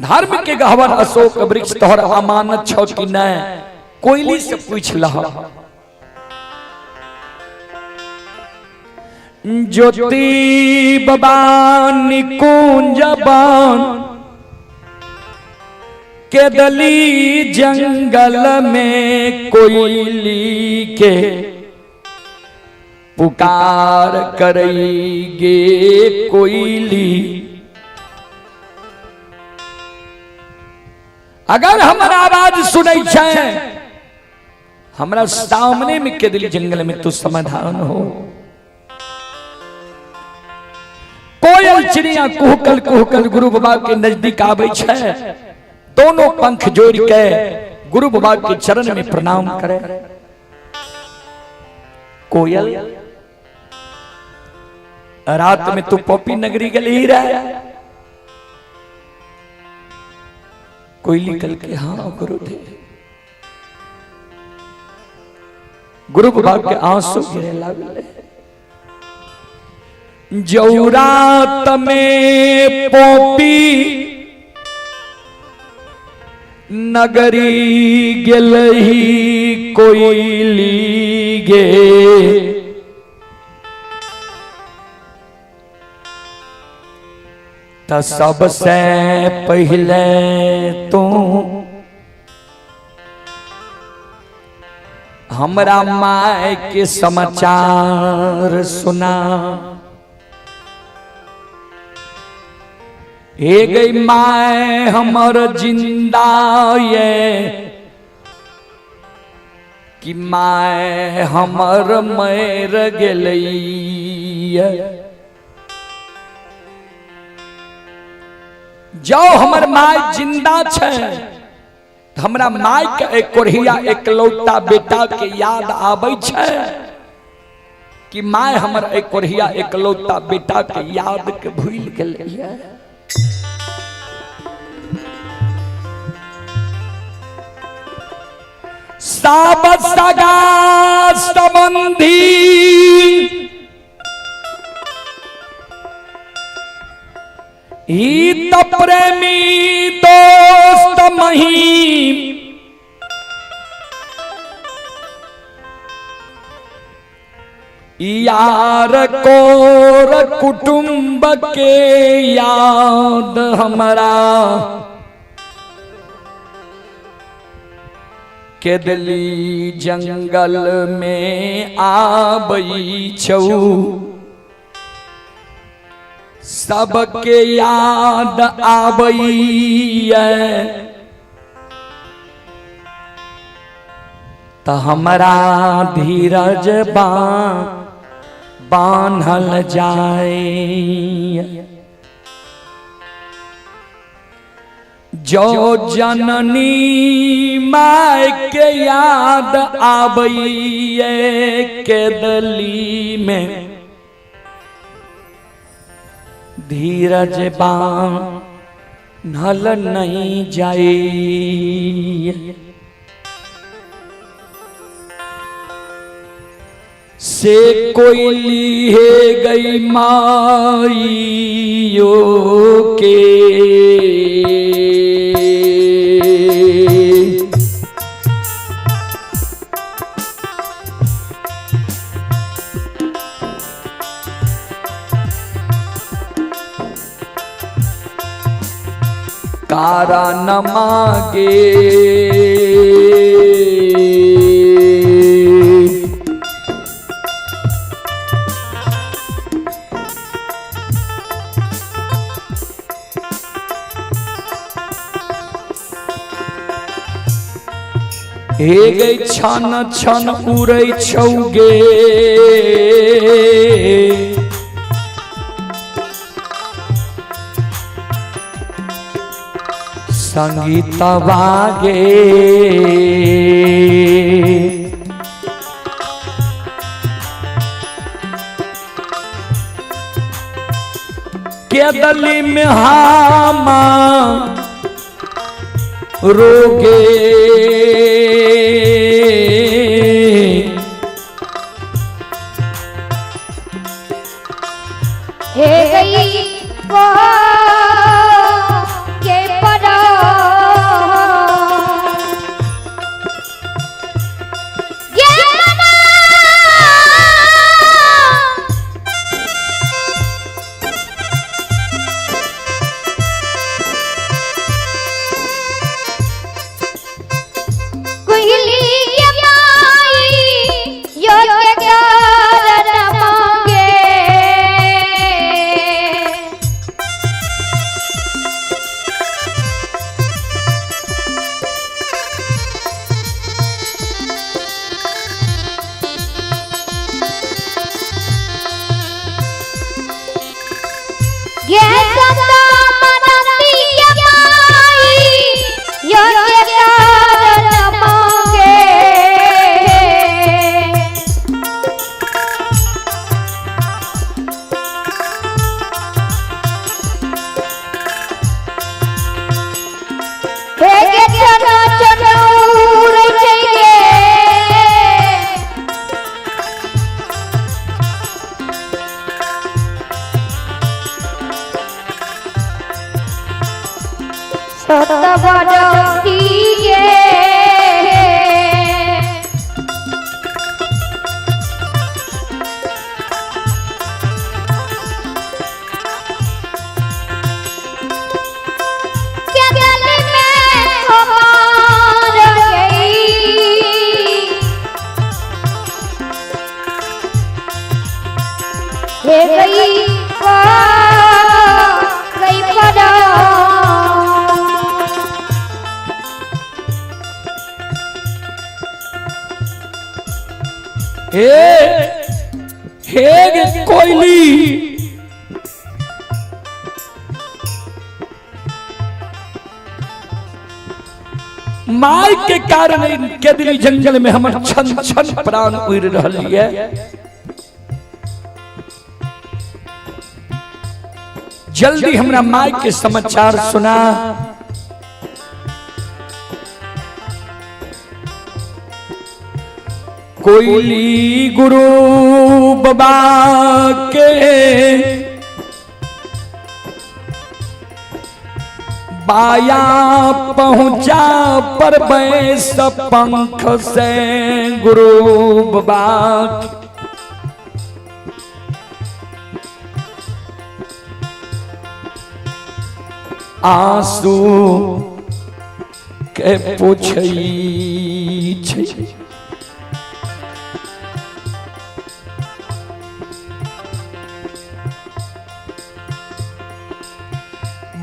धर्म के गहवर अशोक वृक्ष तोहर अमानत छ कि नहीं, कोयली से पूछलह। ज्योति बाबा निकुंज बन केदली जंगल में कोयली के पुकार करेगे कोयली। अगर हमारा आवाज सुनै छै हमरा सामने में केदली जंगल में तो समाधान हो। कोयल चिड़िया कुहकल कुहकल गुरु बाबा के नजदीक आबै छै, दोनों पंख जोड़ के गुरु बाबा के चरण में प्रणाम करे। कोयल रात में तू पॉपी नगरी गली रहे, कोयली कल के हाँ गुरुदेव। गुरु बाबा के आंसू गिरे लागले। जौरात में पोपी नगरी गेलही कोइली गे, त सबसे पहले तू हमरा my के समाचार सुना। हे गई my हमर जिंदा ये कि my हमर मर गेलई। जो हमर my जिंदा छै हमरा my के एक कोढ़िया एकलौता बेटा के याद आबै छै कि my हमर एक कोढ़िया एकलौता बेटा के याद के भूल गेलैया। सब सगा संबंधी हित प्रेमी दोस्त महीम यार कोर कुटुंब के याद हमरा के दिली जंगल में आबई छौ, सबके याद आबैया त हमरा धीरज बान्हल जाय। जो जननी my के याद आबैया केदली में धीरज बान्हल नहीं जाए। से कोयली है गई माइयो के, कारण मागे हे गई छन छन उड़ै छौगे, संगीत बागे केदली में हामा रोगे, हे गई को के परो ये मना कुहली ये बरती गे। के दिल में खुमार गई, हे गई ओ गई पड़ा। हे हे गे कोयली, माय के कारण केदली जंगल में हमर छन छन प्राण उड़ रहल ये। जल्दी हमरा माय के समाचार सुना। कोयली गुरु बाबा के बाया पहुंचा पर बैस पंख से गुरु बाबा के। आंसू के पूछै छै।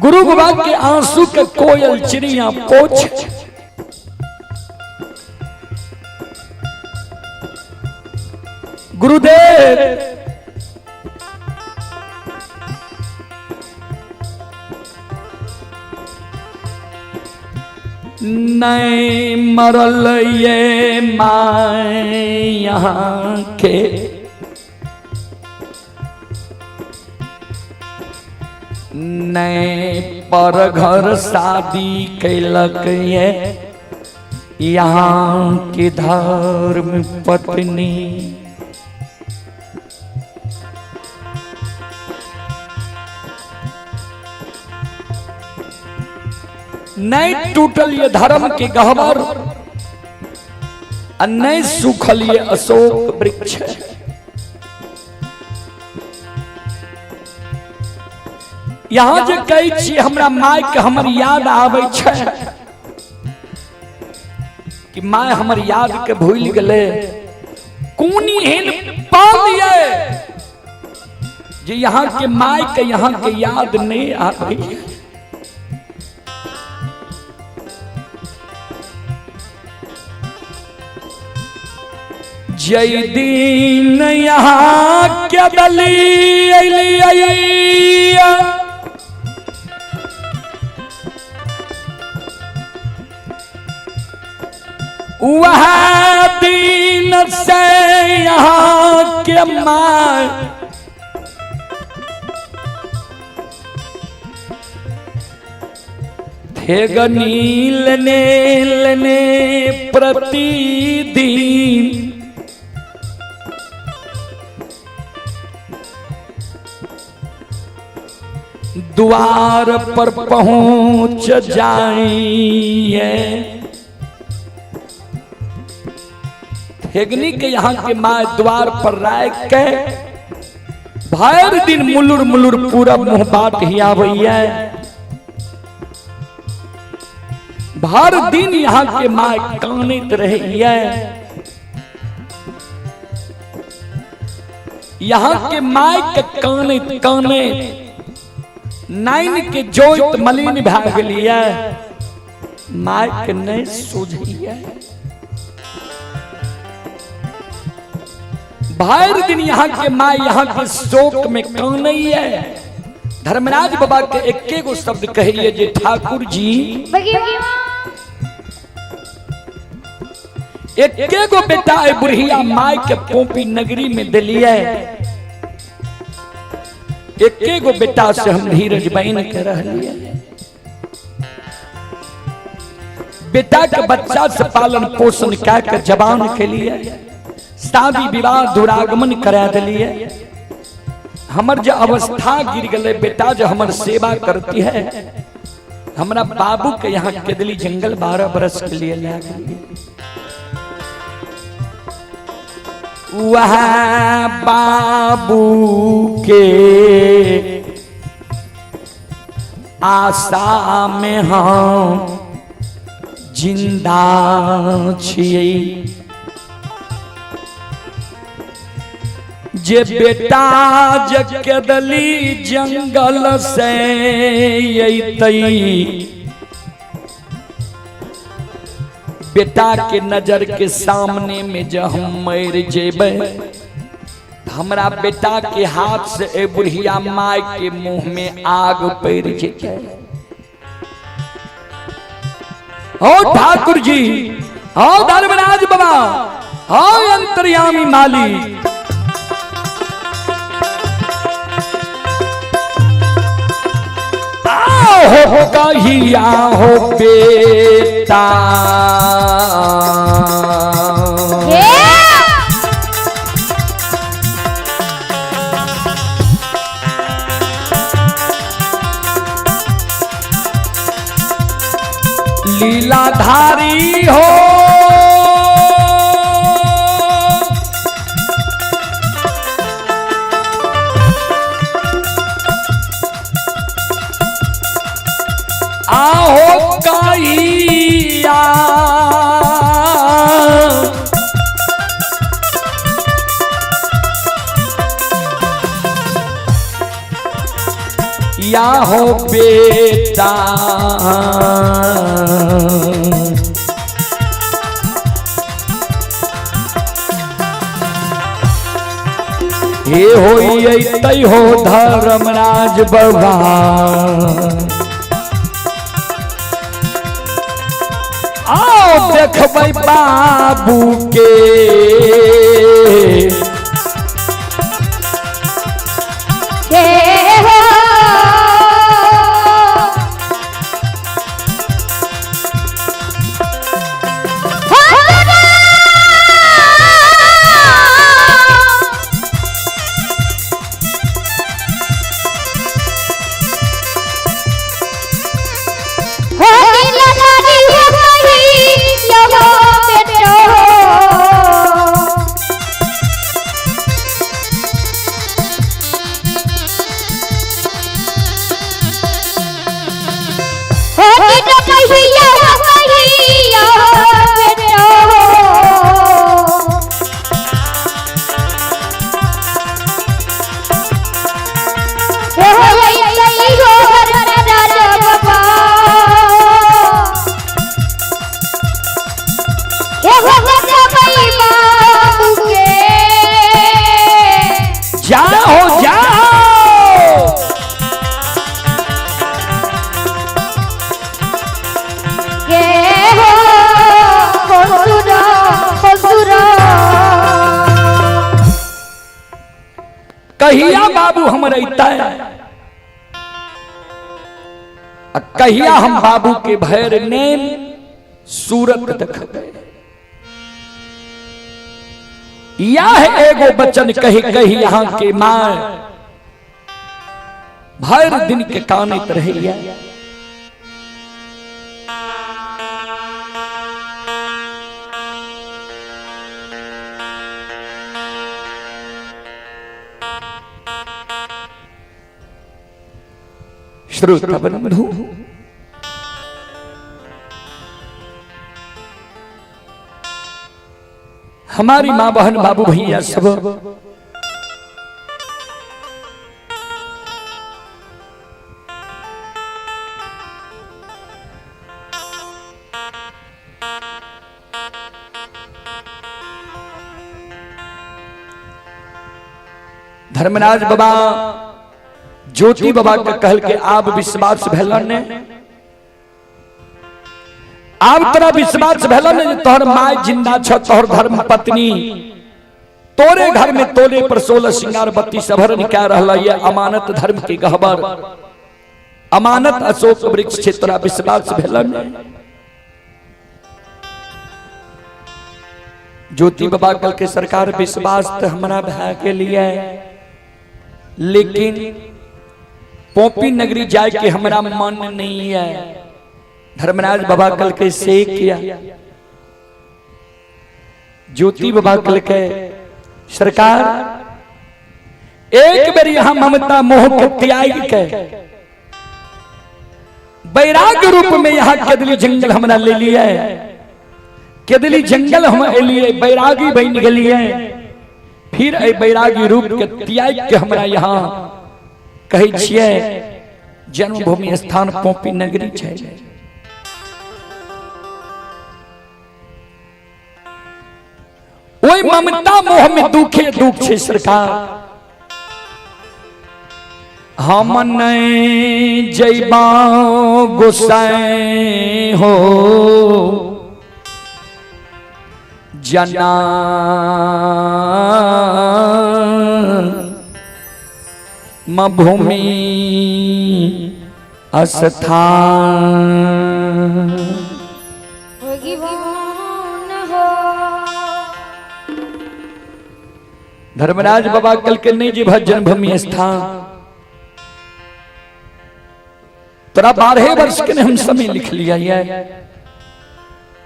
गुरु बाबा के आंसू के कोयल चिड़िया पोछ। गुरुदेव नहीं मरल ये my यहाँ के, नहीं पर घर शादी कैलक ये यहाँ की धर्म पत्नी। नहीं टूटल ये धर्म के गहबर आ नहीं सूखल ये अशोक वृक्ष। यहाँ जे कहै छी हमरा माय के हमर याद आबै छै कि my हमर याद के भूलि गेलै। कोन एहन पल ये जे यहाँ के my के यहाँ के याद नहीं आबै? जय दिन यहाँ के दली अली, वह दिन से यहाँ के my ठेगनी लेने लेने प्रतिदिन द्वार पर पहुंच जाइए। ठेगनी के यहाँ के my द्वार पर राख के भर दिन मुलुर मुलुर पूरब मुंह बाट ही आबैया। भर दिन यहाँ के my कानैत रहैया। यहाँ के my के कानैत कानैत नाइन के जोइत मलिन भए गेलियै, my के नहि सूझैया। भर दिन यहाँ के my यहाँ के शोक में कानैया। धर्मराज बाबा के एके गो शब्द कहैया जे ठाकुर जी एके गो बेटा ए बुढ़िया my के पोपी नगरी में दिलिए, एके गो बेटा से हम धीरज बन के रहलिए। बेटा के बच्चा से पालन पोषण कए के जवान के लिए शादी विवाह दुरागमन करा दिलिए। हमर जो अवस्था गिर गए, बेटा जो हमर सेवा करती है। हमरा बाबू के यहाँ केदली जंगल 12 बरस के लिए लए गेलियै। वह बाबू के आशा में हम जिंदा छियै। जे बेटा जकेदली जंगल से अयतै, बेटा के नजर के सामने में जब हम मर जेबै, हमरा बेटा के हाथ से ए बुढ़िया माय के मुंह में आग पड़ जेतै। ओ ठाकुर जी, ओ धर्मराज बाबा, ओ अंतर्यामी मालिक, हो कहिया हो बेटा लीलाधारी हो, आहो कहिया या हो बेटा, हे होई अइतै हो धर्मराज बाबा, आओ देखबै बाबू के। हे हो जाओ जाओ। कहिया बाबू हम रहता है, कहिया हम बाबू के भैर नेम सूरत देखबै। यह एगो बचन कही कही यहाँ के माँ भर दिन के कानैत रहैया। श्रोता बंधु, हमारी माँ बहन बाबू भैया सब धर्मराज बाबा ज्योति बाबा के कहल के आब विश्वास भेलन ने, आब तोरा विश्वास भेलन ने तोहर माय जिंदा छ, तोहर धर्म पत्नी तोरे घर में तोरे पर 16 श्रृंगार 32 अभरण क्या रहल, ये अमानत धर्म के गहबर अमानत अशोक वृक्ष छे, तोरा विश्वास भेलन ने। ज्योति बाबा कल के सरकार विश्वास तो हमारा भय के लिए, लेकिन पोपी नगरी जाए के हमरा मन नहीं है। धर्मराज बाबा कल के से किया, ज्योति बाबा कल के सरकार एक बेर यहाँ ममता मोह के त्याग के वैराग्य रूप में यहाँ केदली जंगल हमरा ले लिया है। केदली जंगल हम एलिए, बैरागी बन गेलिए, फिर ए बैरागी रूप के त्याग के हमरा यहाँ कहै छियै जन्मभूमि स्थान पोपी नगरी छै। ओहि ममता मोह में दुखे दुख छै सरकार। हम नहीं जैबा गोसाई हो जना भूमि स्थान। भगवान हो। धर्मराज बाबा कल के नहीं जी भजन भूमि स्थान तोरा 12 वर्ष के हम समय लिख लिया है।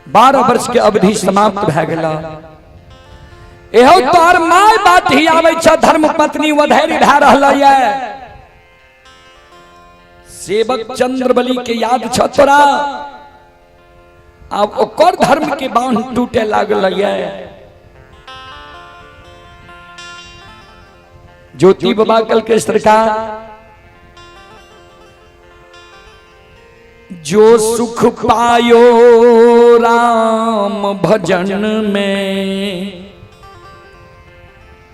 12 वर्ष के अवधि समाप्त भए गेला। एहो तोहर my बात ही आबै छ, धर्म पत्नी वधैर्य भए रहल ये। सेवक चंद्रबली के याद छ तोरा, आब ओकर धर्म के बांध टूटे लागल ये। ज्योति बाबा कल के सरकार जो सुख पायो राम भजन में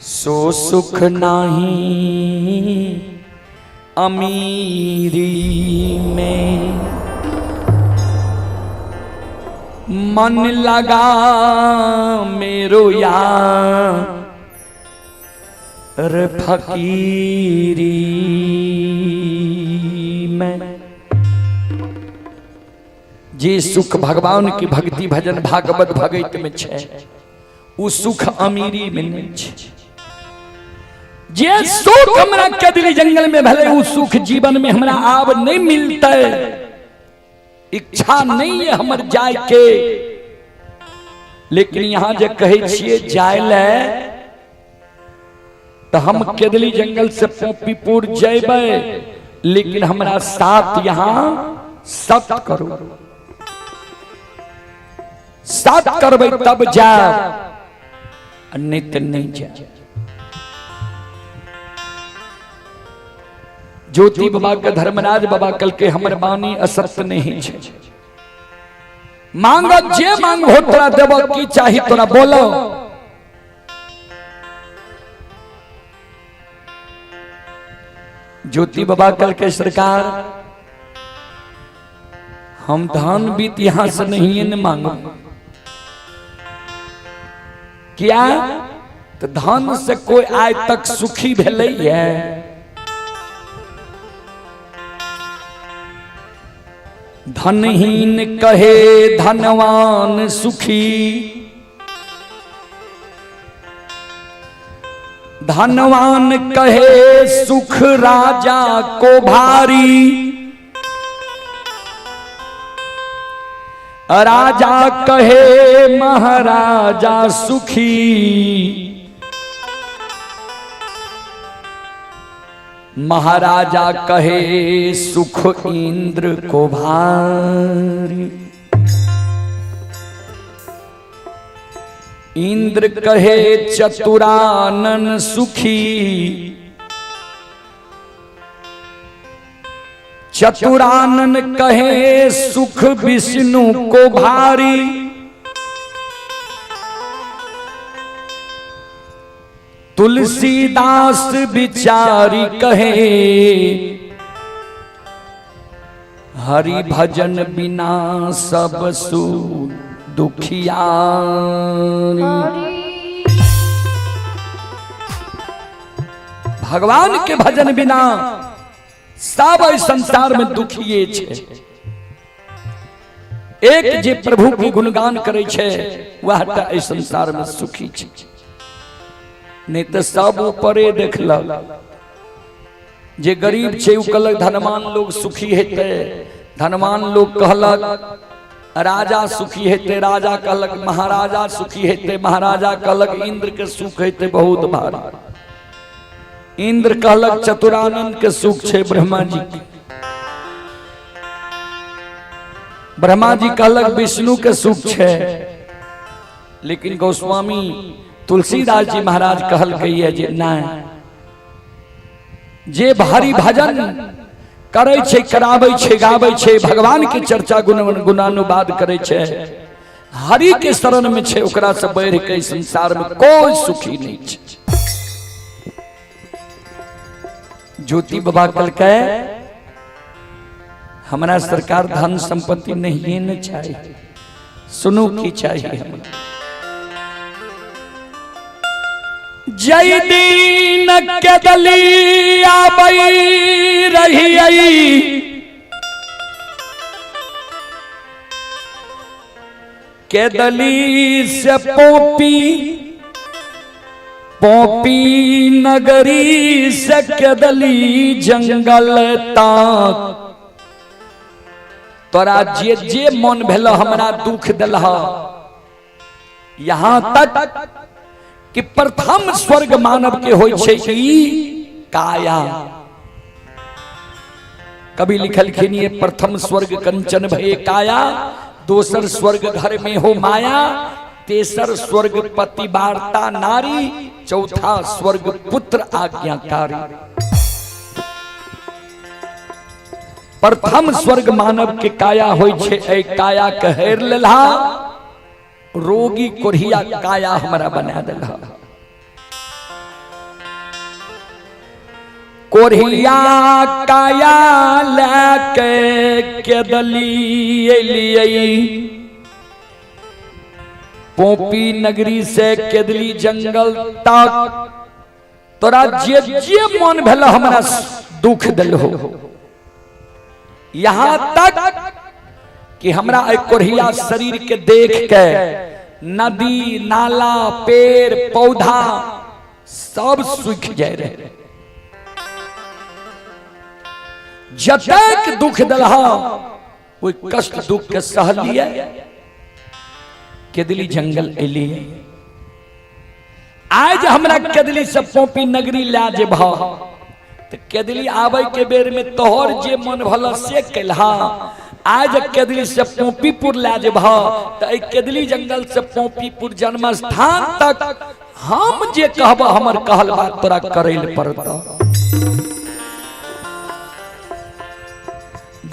सो सुख नाही अमीरी में। मन लगा मेरो यार फकीरी में। जे सुख भगवान की भक्ति भजन भागवत भगत में छे उ सुख अमीरी में नहीं छे। जे सुख हमरा कदली जंगल में भले उ सुख जीवन में हमरा आब नहीं मिलते, इच्छा नहीं है हमर जाय के, लेकिन यहाँ जे कहे छिए जाय ले तो हम केदली जंगल से पोपीपुर जेबै, लेकिन हमरा साथ यहाँ सत करो, सात करबै तब जायब, नहीं तो नहीं जाए। ज्योति बाबा के धर्मराज बाबा कल के हमर बानी असत्य नहीं छे। मांग जे मांग हो तोरा देब, की चाही तोरा बोलो। ज्योति बाबा कल के सरकार हम धन बीत यहां से नहीं न मांगो, क्या तो धन से कोई आय तक सुखी भेलै है? धनहीन कहे धनवान सुखी, धनवान कहे सुख राजा को भारी, राजा कहे महाराजा सुखी, महाराजा कहे सुख इंद्र को भारी, इंद्र कहे चतुरानन सुखी, चतुरानन कहे सुख विष्णु को भारी, तुलसीदास बिचारी कहे हरि भजन बिना सब सुख दुखिया। भगवान के भजन बिना सब एहि संसार में दुखिए छे। एक जे प्रभु के गुणगान करे छे वह टा एहि संसार में सुखी छे, नहीं तो सब ऊपरे देखलक। जे गरीब छै ओ कहलक धनवान लोग सुखी हेतै, धनवान लोग कहलक राजा सुखी हेतै, राजा कहलक महाराजा सुखी हेतै, महाराजा कहलक इंद्र के सुख हेतै बहुत भारी, इंद्र कहलक चतुरानंद के सुख छै ब्रह्मा जी के, ब्रह्मा जी कहलक विष्णु के सुख छै। लेकिन गोस्वामी तुलसीदास जी महाराज कहलकै जे नहि, जे भारी भजन करै छै, कराबै छै, गाबै छै, भगवान के चर्चा गुण गुणानुवाद करै छै, हरि के शरण में छै, ओकरा से बढ़ि के संसार में कोई सुखी नहीं छै। ज्योति बाबा कहलकै हमरा सरकार धन संपत्ति नहीं न चाहिए, सुनू की चाहिए हमरा। जय दीन के दली आबई रही आई, के दली से पोपी पोपी नगरी से केदली जंगल तक, तोरा जे जे मन भेल हमरा दुख दिलह, यहाँ तक कि प्रथम स्वर्ग मानव के होइ छै ई काया। कवि लिखलखिन ये प्रथम स्वर्ग कंचन भये काया, दोसर स्वर्ग घर में हो माया, तेसर स्वर्ग पति वार्ता नारी, चौथा स्वर्ग पुत्र आज्ञाकारी। प्रथम स्वर्ग मानव के काया होइ छै, ए काया के हेर लेलहा, रोगी कोढ़िया काया हमरा बना देलहा। कोढ़िया काया लैके केदली एलियै, पोपी नगरी से केदली जंगल तक, तोरा जे जे मन भेल हमरा दुख दिल हो, यहाँ तक कि हमरा एहि कोढ़िया शरीर के देख के नदी नाला पेड़ पौधा सब सूख जाए रहे। जतेक दुख दिलहा ओहि कष्ट दुख के सहलिए केदली जंगल एलिए। आज हमरा केदली से पोपी नगरी ला जेबह तो केदली आबै के बेर में तोहर जे मन भल से केलहा। आज केदली से पोपीपुर ला जेबह तो एहि केदली जंगल से पोपीपुर जन्म स्थान तक हम जे कहब हमर कहल बात तोरा करै लए पड़त।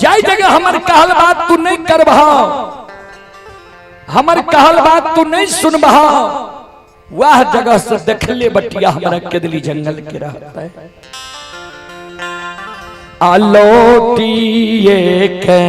जाय जगह हमर कहल बात तू नहीं करबह, हमर कहल बात तू नहीं सुनबह, वह जगह से देखले बटिया हमरा केदली जंगल के रहता है। आलोटिए के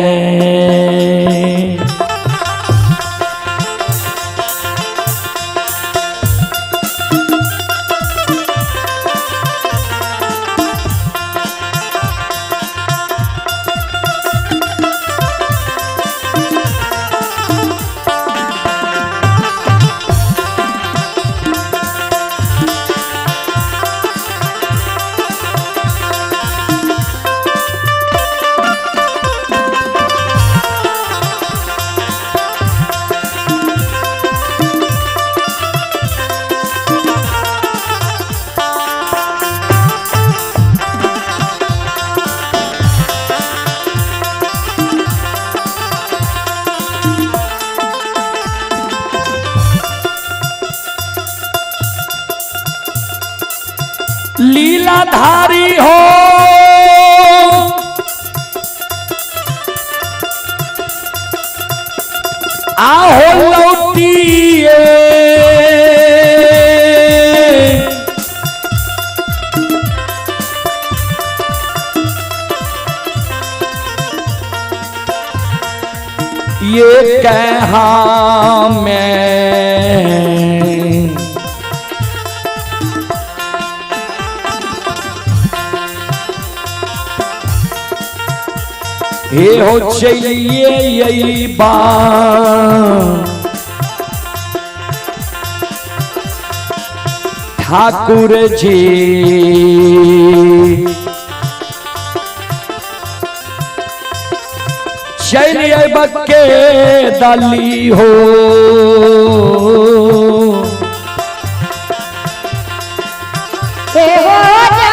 लीलाधारी हो आहो लौटिए ये कहा मैं हे हो चलिए यही बात ठाकुर जी। चल अयब के डाली हो। हे हो जा।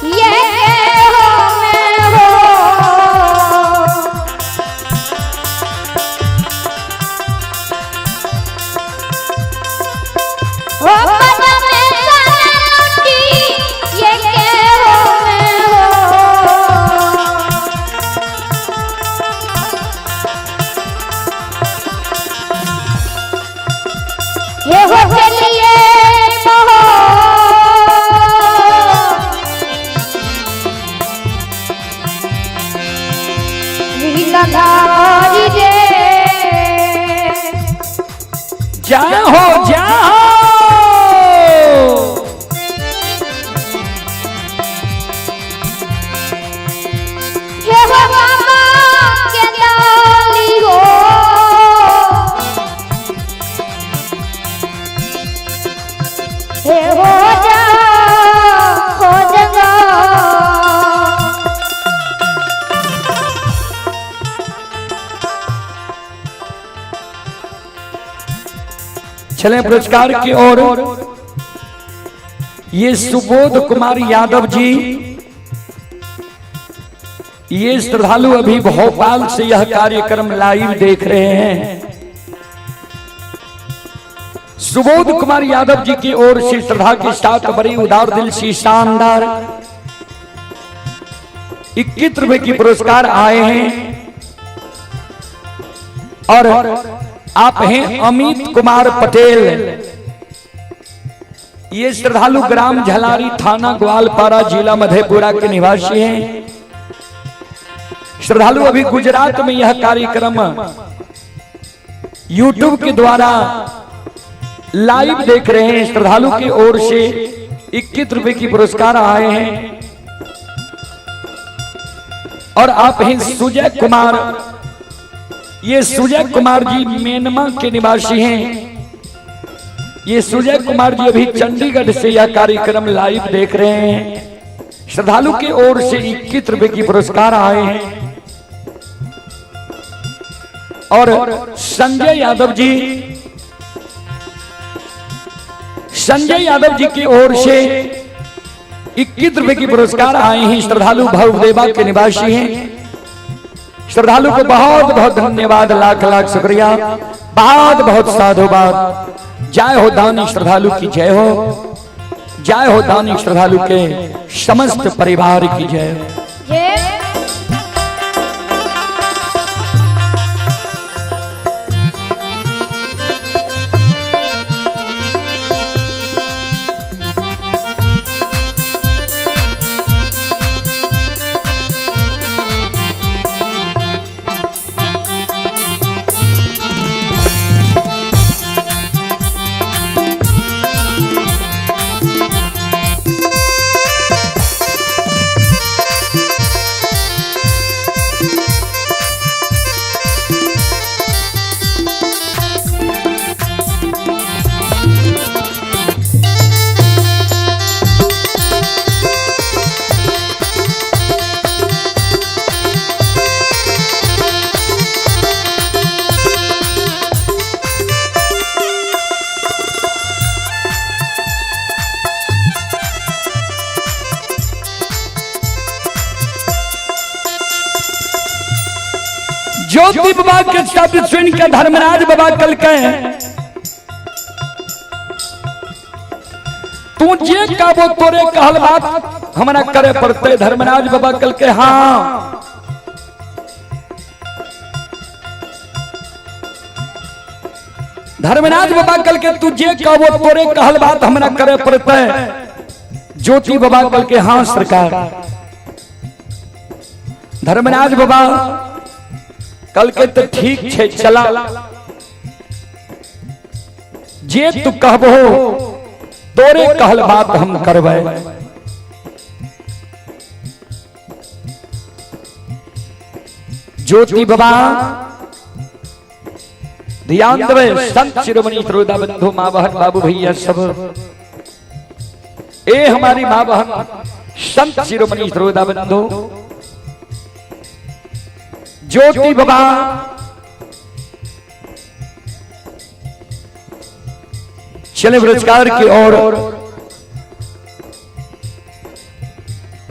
ये हो मैं हो। हो पद में सारा ये के हो मैं हो। ये हो चलिए मोह लीलाधारी रे। जाहो जाहो। हे हो मामा के डाली हो। हे हो जा हो जगा। चले पुरस्कार की ओर। ये सुबोध कुमार यादव जी, ये श्रद्धालु अभी भोपाल से यह कार्यक्रम लाइव देख रहे हैं। सुबोध कुमार यादव जी की ओर से श्रद्धा के साथ बड़ी उदार दिल से शानदार 21 रुपए की पुरस्कार आए हैं। और आप हैं अमित कुमार पटेल, ये श्रद्धालु ग्राम झलारी, थाना ग्वालपारा, जिला मधेपुरा के निवासी हैं। श्रद्धालु अभी गुजरात में यह कार्यक्रम यूट्यूब के द्वारा लाइव देख रहे हैं। श्रद्धालु की ओर से 21 रुपए की पुरस्कार आए हैं। और आप हैं सुजय कुमार, ये सुजय कुमार जी मेनमा के निवासी हैं। ये सुजय कुमार जी अभी चंडीगढ़ से यह कार्यक्रम लाइव देख रहे हैं। श्रद्धालु की ओर से 21 रुपए की पुरस्कार आए हैं। और संजय यादव जी, संजय यादव जी की ओर से 21 रुपए की पुरस्कार आए हैं। श्रद्धालु भवदेवा के निवासी हैं। श्रद्धालु को बहुत बहुत धन्यवाद, लाख लाख शुक्रिया, बहुत बहुत साधुवाद। जय हो दानी श्रद्धालु की जय हो, जय हो दानी श्रद्धालु के समस्त परिवार की जय हो। जय। ज्योति बाबा के शब्द सुन के धर्मराज बाबा कल के तू जे कहबो तोरे कहल बात हमरा करे पड़ते। धर्मराज बाबा कल के हाँ। धर्मराज बाबा कल के तू जे कहबो तोरे कहल बात हमरा करे पड़ते। ज्योति बाबा कल के हाँ सरकार। धर्मराज बाबा कल के तो ठीक छे चला, जे तू कहबो तोरे कहल बात हम करबै। ज्योति बाबा ध्यान देवे, संत शिरोमणि श्रोता बंधु माँ बहन बाबू भैया सब, ए हमारी माँ बहन संत शिरोमणि श्रोता बंधु ज्योति बाबा चले पुरस्कार की ओर।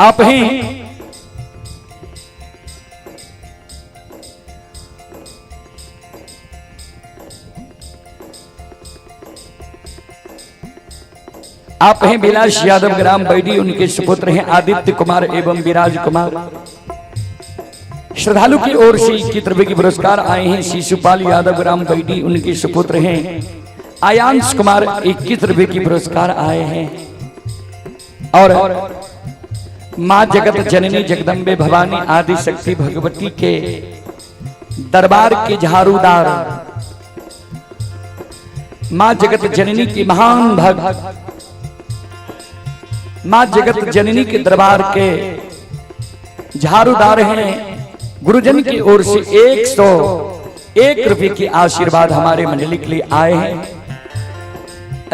आप ही आप हैं विलास यादव ग्राम बैडी, उनके सुपुत्र हैं आदित्य कुमार एवं विराज कुमार। श्रद्धालु की ओर से 21 रुपए की पुरस्कार आए हैं शिशुपाल यादव ग्राम बैडी, उनके सुपुत्र हैं आयांश कुमार, 21 रुपए की पुरस्कार आए हैं। और माँ जगत जननी जगदम्बे भवानी आदि शक्ति भगवती के दरबार के झाड़ूदार माँ जगत जननी की महान भक्त, माँ जगत जननी के दरबार के झाड़ूदार हैं गुरुजन की ओर से 101 रुपए की आशीर्वाद हमारे मंडली के लिए आए हैं।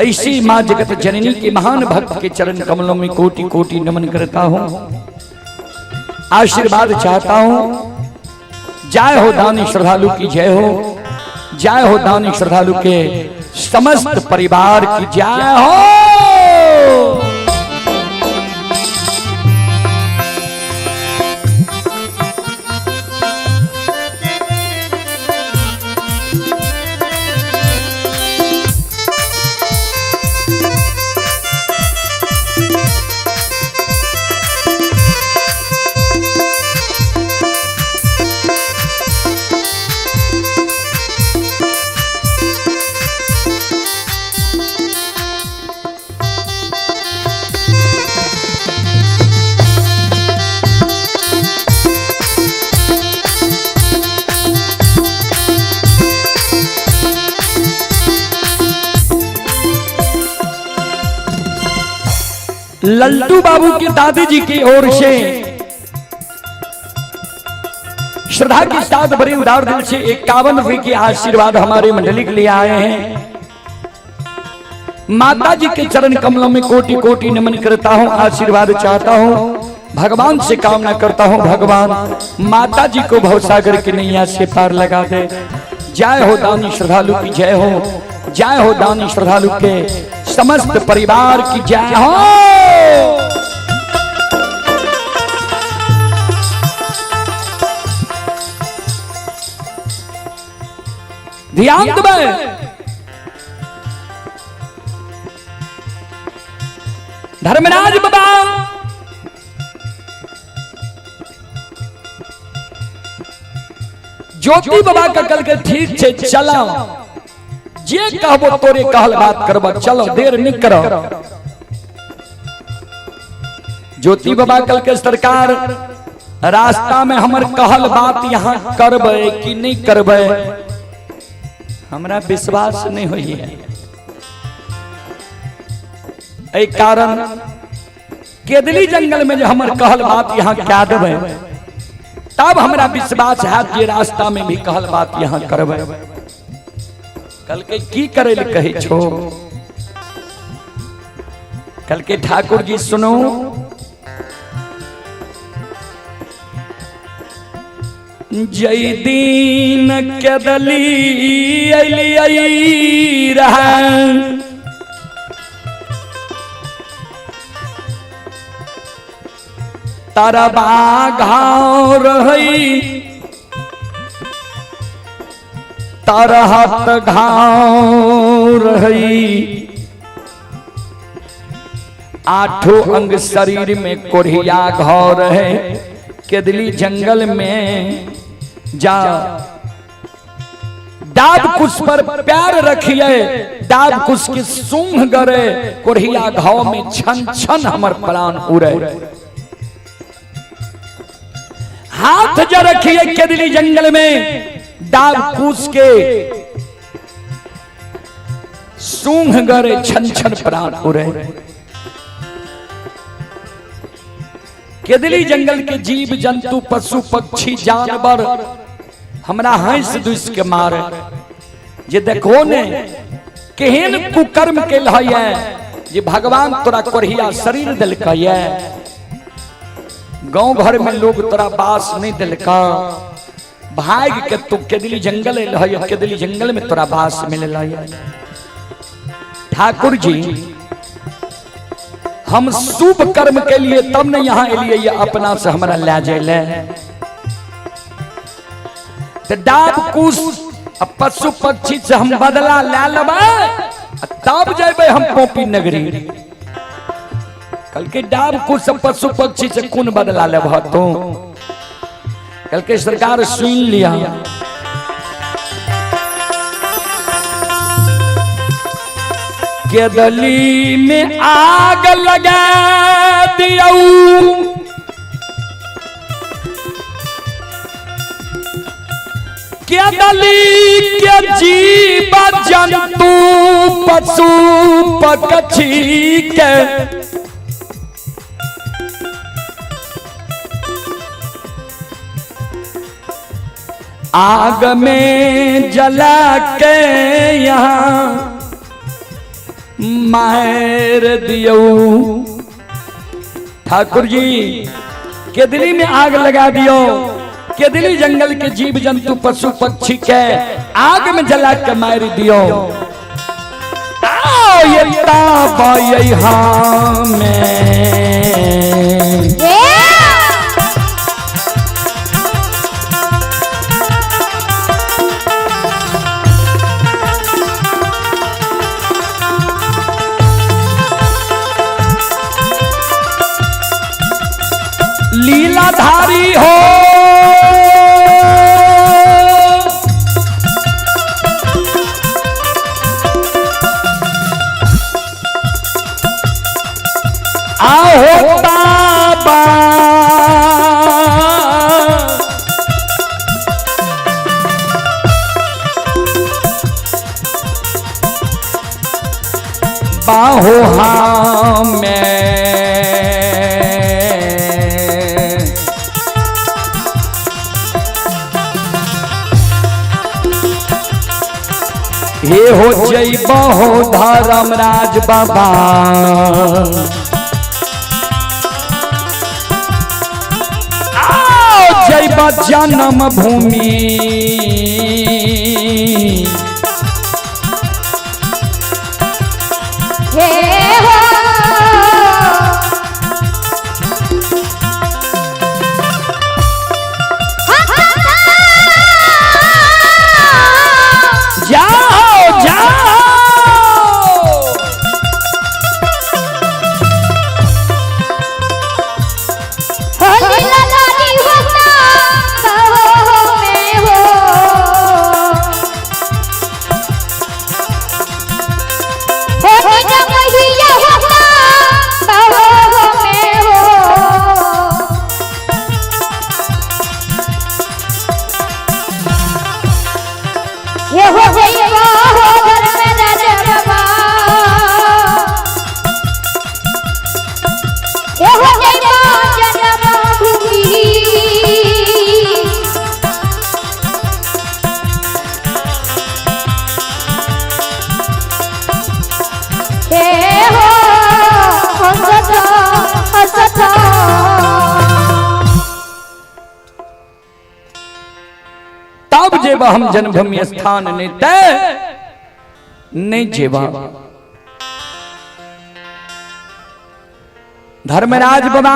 ऐसी माँ जगत जननी के महान भक्त के चरण कमलों में कोटि कोटि नमन करता हूँ, आशीर्वाद चाहता हूँ। जय हो दानी श्रद्धालु की जय हो, जय हो दानी श्रद्धालु के समस्त परिवार की जय हो। लल्टू बाबू के दादी जी की ओर से श्रद्धा के साथ बड़े उदार दिल से 51 रुपए के आशीर्वाद हमारे मंडली के लिए आए हैं। माता जी के चरण कमलों में कोटि कोटि नमन करता हूं, आशीर्वाद चाहता हूं, भगवान से कामना करता हूं, भगवान माता जी को भवसागर की नैया से पार लगा दे। जय हो दानी श्रद्धालु की जय हो, जय हो दानी श्रद्धालु के समस्त परिवार की जय हो। ध्यान दे, धर्मराज बाबा ज्योति बाबा का कल के ठीक छे चला, जे कहबो तोरे कहल बात करब, चलो देर नहीं करो। ज्योति बाबा कल के सरकार रास्ता में हमर कहल बात यहाँ करबै कि नहीं करबै, हमरा विश्वास नहीं होई है। एहि कारण केदली जंगल में जो हमर कहल बात यहाँ क्या देबै, तब हमरा विश्वास है जे रास्ता में भी कहल बात यहाँ करबै। कल के की करे ले कहे छो, कल के ठाकुर जी सुनो, जय दीन केदली अली रहा, तारा बाघाव रही तरहत घाव रही, आठों अंग शरीर में कोढ़िया घर है, केदली जंगल में जा डाब कुश पर प्यार रखिए, डाब कुश के सूंघ गरे, कोढ़िया घाव में छन छन हमर प्राण उड़े। हाथ जो रखिए केदली जंगल में डाब कुश के सूंघ गरे, छन छन प्राण उड़े। केदली जंगल के जीव जंतु पशु पक्षी जानवर हमरा हंस दुस के मारे, जे देखो ने केहन कुकर्म के है जे भगवान तोरा कोढ़िया शरीर दिलक, गांव घर में लोग तोरा बास नहीं दिलका, भाग के तू केदली जंगल है, केदली जंगल में तोरा बास मिलल है। ठाकुर जी हम शुभ कर्म के लिए तब ने यहाँ एलिए, ये अपना से हमरा ले जाए। तो डाब कुश पशु पक्षी से हम बदला ले लेबै तब जेबै हम पोपी नगरी। कल के डाब कुश पशु पक्षी से कोन बदला लेबह तू? कल के सरकार सुन लिया, केदली में आग लगा दियऊ, केदली के जीव जंतु पशु पक्षी के आग में जला के यहाँ मार दियऊ। ठाकुर जी केदली में आग लगा दियो, केदली जंगल के जीव जंतु पशु पक्षी के आग में जला के मार दियो। आओ ये ताब यहाँ में लीलाधारी हो, आहो बाबा बाहो हमें हे हो जइबहो धर्मराज बाबा, आओ जइब जन्म भूमि। हे हो जाओ जाओ लीलाधारी होता हो में हो, हो निजमहिया होता हो में हो। ये हो जइबो हो धर्मराज बाबा, ये हो जइबो जन्मभूमि। हे हो हसत हसत तब जेबा हम जन्मभूमि स्थान, नहीं तय नहीं जेबा। धर्मराज बाबा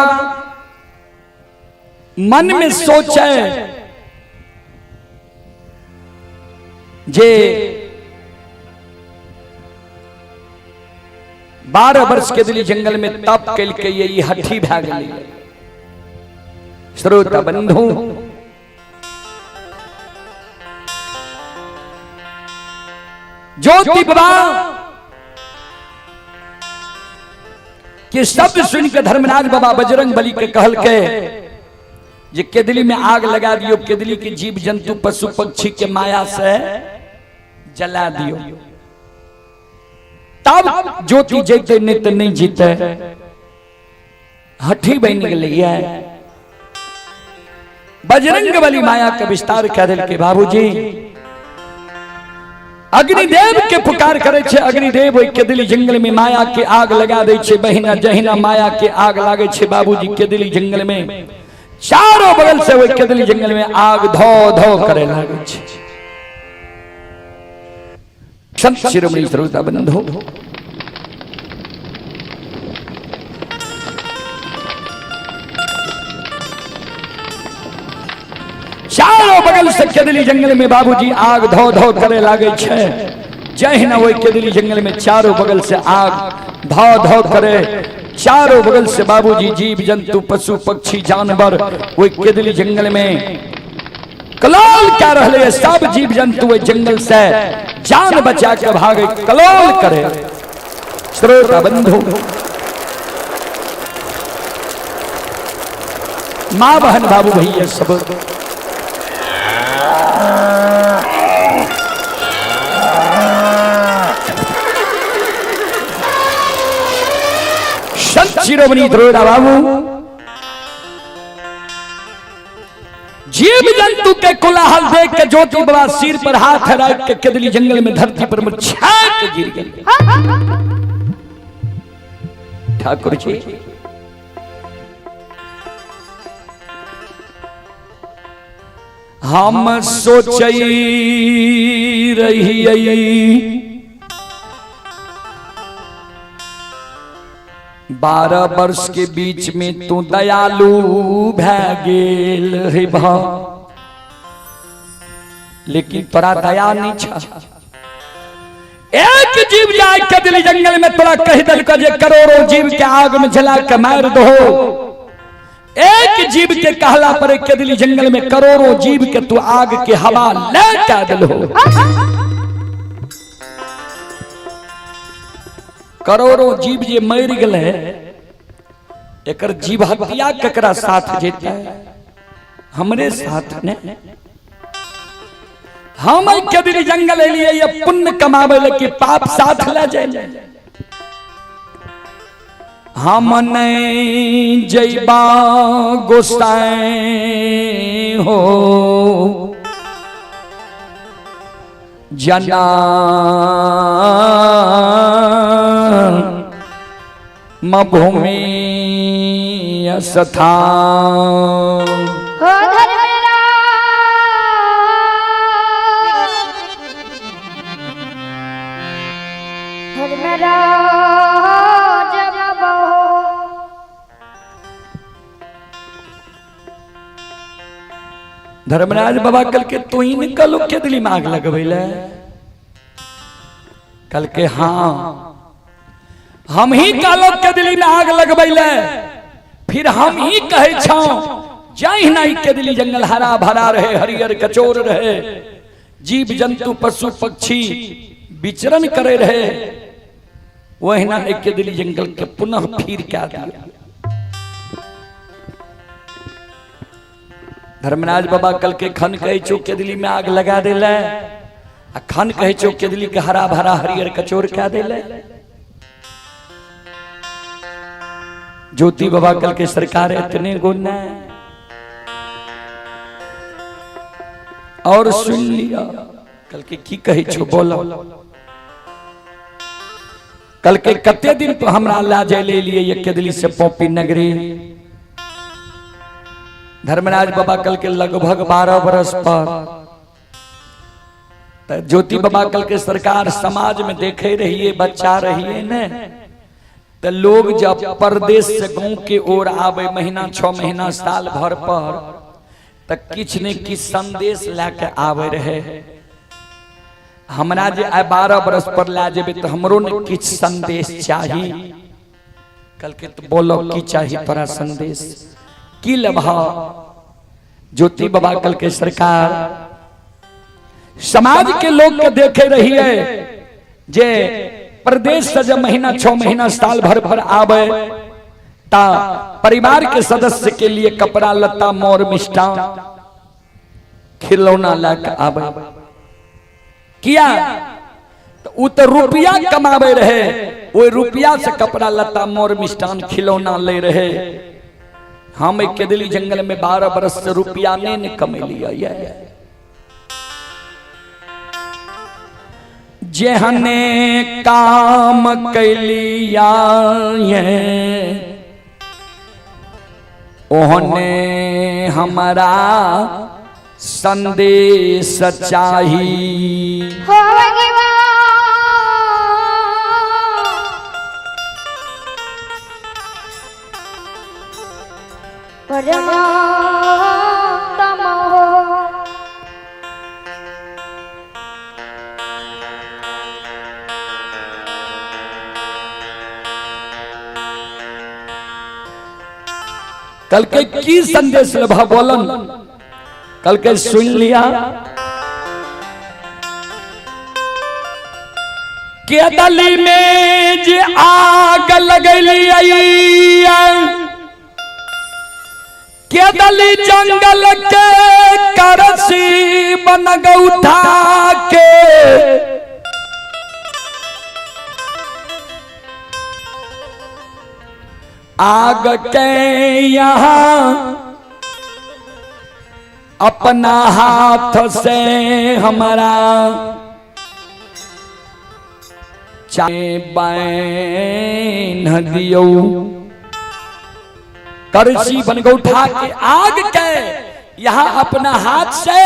मन में सोचे जे 12 वर्ष केदली जंगल में तप केलकै ई हठी भए गेलै। श्रोता बंधु, ज्योति बाबा के शब्द सुन के धर्मराज बाबा बजरंग बली के कहल के जे केदली में आग लगा दियो, केदली के जीव जंतु पशु पक्षी के माया से जला दियो, तब ज्योति जैते, नहीं तो नहीं जीते। हठी बन गेलै। बजरंग बली माया के विस्तार कह दिल के बाबूजी अग्निदेव के पुकार करे छे। अग्निदेव ओहि केदली जंगल में माया के आग लगा दै छे। बहिना जहिना माया के आग लागे छे बाबूजी, केदली जंगल में चारों बगल से ओहि केदली जंगल में आग धो धो करे लागे छे। संत शिरोमणि श्रोता बंधु, चारों बगल से केदली जंगल में बाबूजी आग धो धो करे लागे छे। जहिना वही केदली जंगल में चारों बगल से आग धो धो करे, चारों बगल से बाबूजी जीव जंतु पशु पक्षी जानवर वही केदली जंगल में कलोल क्या रहले, सब जीव जंतु ओहि जंगल से जान बचा के भागे, कलोल करे। श्रोता बंधु, माँ बहन बाबू भैया सब, संत शिरोमणि द्रोड़ा बाबू जीव जंतु के कोलाहल देख के ज्योति बाबा सिर पर हाथ रख के केदली जंगल में धरती पर मुरझा के गिर गए। ठाकुर जी हम सोचई रहियई 12 वर्ष के बीच में तू दयालु भै गेल हे भा, लेकिन तोरा दया नहीं छा। एक जीव जाय के दिल जंगल में तोरा कह दिल जे करोड़ों जीव के आग में जला के मार दो। एक जीव के कहला पर केदली जंगल में करोड़ों जीव के तू आग के हवा ले के दिल हो। करोड़ों जीव जे मर गए, एकर जीव हत्या केकरा साथ जेतै? हमरे साथ ने। हम केदली जंगल एलियै ये पुण्य कमाबै ले कि पाप साथ ले जाए? हम नहीं जैबा गोसाई हो जना भूमि स्थान हो धर्मराज, धर्मराज बाबा हो। धर्मराज बाबा कल के तू ही निकल के दिली मांग लगबै ले। कल के हाँ हम ही कहलो के दिली में आग लगबै ले, फिर हम ही कहै छौ जाहि नहीं के दिली जंगल हरा भरा रहे, हरियर कचोर रहे, जीव जंतु पशु पक्षी विचरण करे रहे, वहिना एक के दिली जंगल के पुनः फिर क्या दिया। धर्मराज बाबा कल के खन कहे छो केदली में आग लगा देले, आ खन कहे छो केदली के हरा भरा हरियर कचोर क्या देले। ज्योति बाबा कल के सरकार इतने गुण और सुन लिया। कल के की कहे छो बोलो। कल के कते दिन पर हमरा ला जाय ले लिए ये केदली से पॉपी नगरी। धर्मराज बाबा कल के लगभग 12 बरस पर। त ज्योति बाबा कल के सरकार समाज में देखे रहिए बच्चा रहिए ने, तो लोग जब परदेश से गांव के ओर आवे महीना 6 महीना साल भर पर, त किछ ने किछ संदेश लए के आवे रहे। हमरा जे आइ 12 बरस पर लए जेबै तऽ हमरो ने किछु संदेश चाही। कहलकै तऽ बोलो की चाही तोरा संदेश, की लेबह? ज्योति बाबा कहलकै सरकार समाज के लोग के देखे रहिए जे प्रदेश से जब महीना 6 महीना साल भर भर आवे ता परिवार के सदस्य के लिए कपड़ा लत्ता मोर मिष्ठान खिलौना लाके आवे। किया? तो उ तो रुपया कमावे रहे, ओहि रुपया से कपड़ा लत्ता मोर मिष्ठान खिलौना ले रहे। हम एक केदली जंगल में 12 बरस से रुपया नहीं ने कमेलिया। जेहने काम कैलिया ओहने हमारा संदेश चाही। परमात्मा हो। कल के की संदेश लेबह बोलन? कल के सुन लिया केदली में जे आग लगैली, केदली जंगल के करसी बन गौठा के, आग के यहाँ अपना हाथ से हमारा चाहे बैन दियो। करसी बनगौठा के आग के यहाँ अपना हाथ से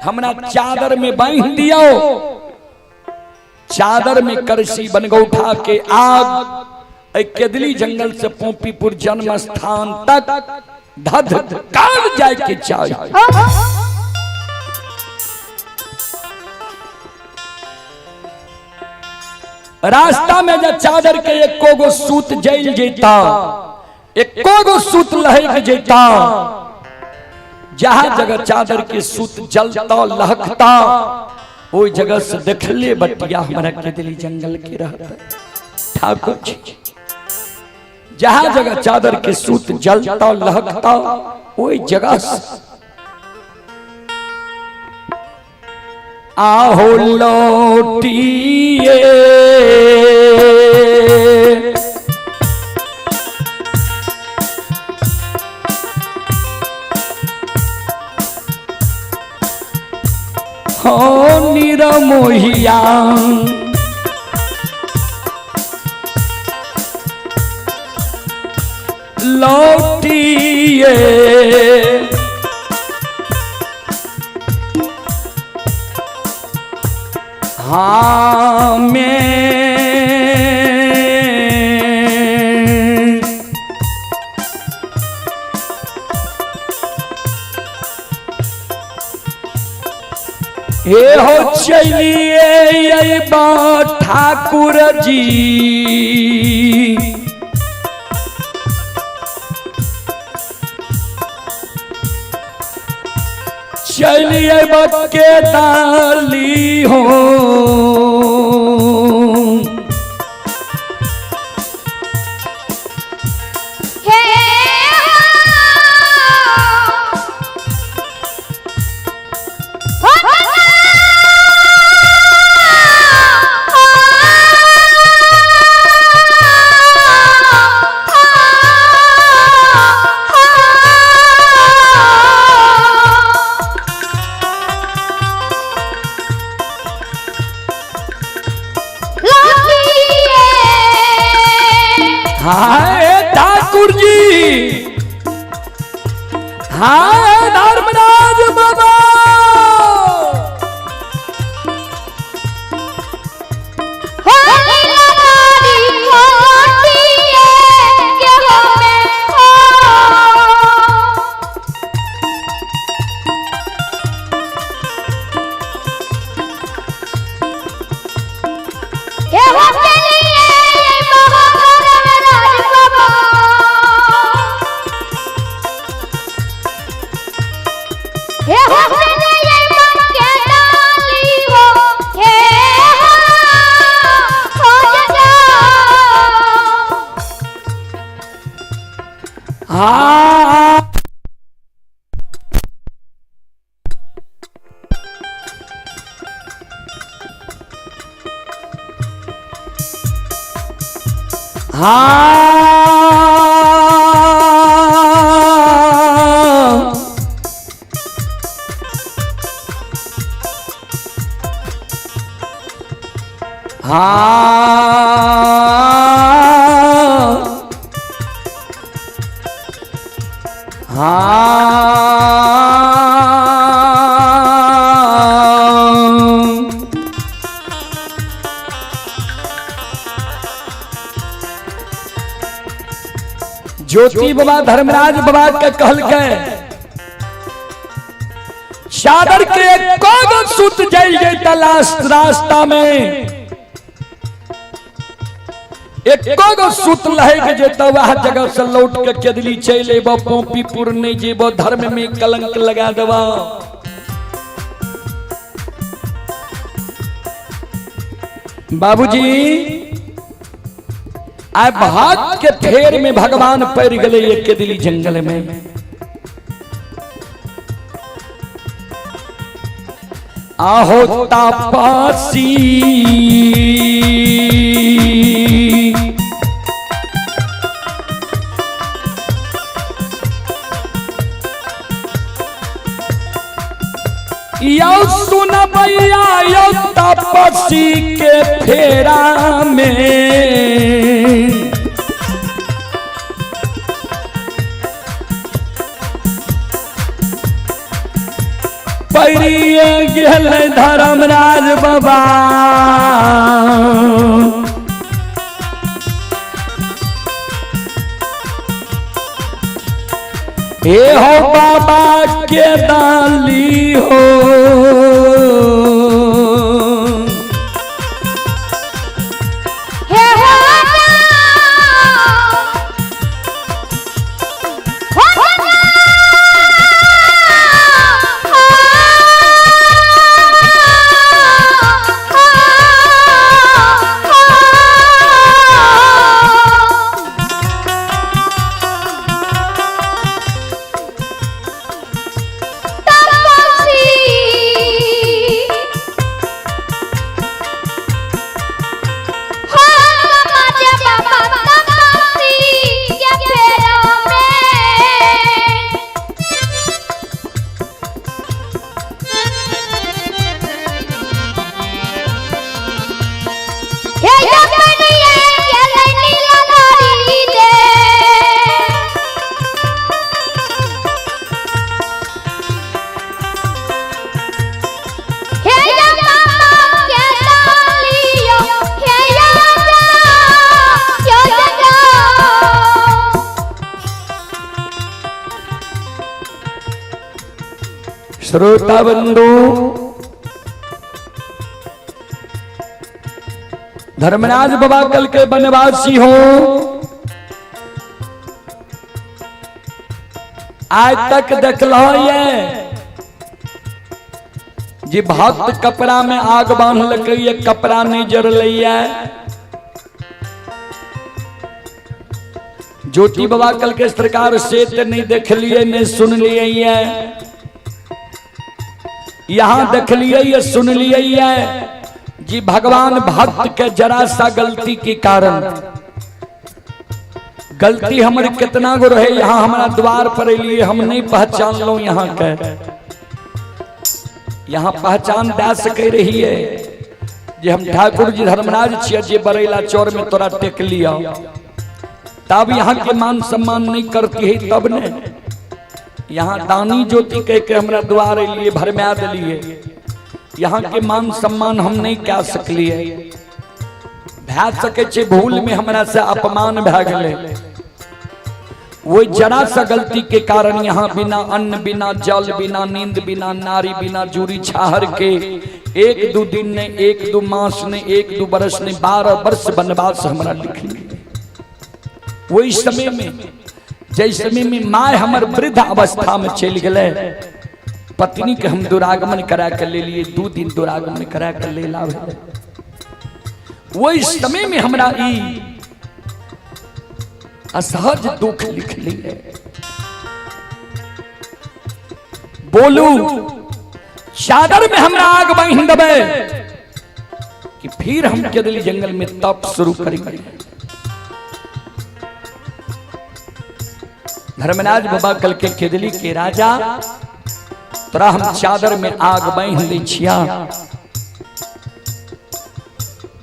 हमरा चादर में बांध दियो। चादर में करसी बनगौठा के आग केदली जंगल से पोपीपुर जन्म स्थान तक धध काल जाए के चाहिए। रास्ता में जब चादर के एको गो सूत जल जेता, एको गो सूत लहक जेता, जहां जगह चादर के सूत जलता लहकता ओई जगह से देखले बटिया हमारा केदली जंगल के रहता ठाकुर जी। जहां जगह चादर के सूत जलता लहकता ओई जगह से आहो लौटिए हो निरमोहिया। लौटिए हाँ में हे हो चलिए ठाकुर जी। चलिए बके दाली हो हाय ठाकुर जी, हाय धर्मराज बाबा। हो चलिए ये बाबा धर्मराज बाबा। हे हो चलिए मन के डाली हो, हे हो हो जा। हाँ हाँ हाँ हाँ। ज्योति बाबा धर्मराज बाबा के कहल के चादर के कोगो सुत जाइए तलाश रास्ता में एको गो सुत लहे के जेता वह जगह से लौट के केदली चल अबो, पोपीपुर नहीं जेबो, धर्म में कलंक लगा देबो। बाबूजी आय भाग के फेर में भगवान पड़ गए एक केदली जंगल में। आहो तापसी यौ सुनबैया यौ तपसी के फेरा में पैरिये गेल धर्मराज बाबा। हे हो बाबा के डाली हो, हे हो जा, हो जा, तपस्वी हे या मामा के डालियो, हे या जा, यो जा जा। श्रोता बंधु धर्मराज बाबा कल के वनवासी हो, आज तक देखल ये जे भक्त कपड़ा में आग बांधलक ये कपड़ा नहीं जरलैया। ज्योति बाबा कल के सरकार से ते नहीं देख लिए नहीं सुन लिए ये, यहां देख लिए ये सुन लिए ये जी भगवान भक्त के जरा सा गलती के कारण, गलती हमर कितना गो रहे, यहाँ हमारा द्वार पर लिए हम नहीं पहचान लो, यहाँ के यहाँ पहचान दे सके रही है जे हम ठाकुर जी धर्मराज छियै जे बरेला चौर में तोरा टेक लिया, तब यहाँ के मान सम्मान नहीं करती है तब ने यहाँ दानी ज्योति कह के हमरा द्वार लिए भरमा दिलिए, यहाँ के मान सम्मान हम नहीं कह सकलिए। भै सके छै भूल में हमरा से अपमान भै गेलै, वो जरा सा गलती के कारण यहाँ बिना अन्न बिना जल बिना नींद बिना नारी बिना जूरी छाहर के एक दू दिन नहीं, एक दू मास नहीं, एक दू बरस नहीं, 12 वर्ष वनवास हमरा लिखली। वही समय में जै समय में माय हमर वृद्ध अवस्था में चल गए, पत्नी के हम दुरागमन करा के ले लिए, 2 दिन दुरागमन करा के ले लावे। वही समय में हमरा ई असहज दुख लिख लिए। बोलू चादर में हमरा आग बांध देबै कि फिर हम केदली जंगल में तप शुरू करेंगे। धर्मराज बाबा कल के केदली के राजा तोरा हम चादर में आग बांध दै छिया।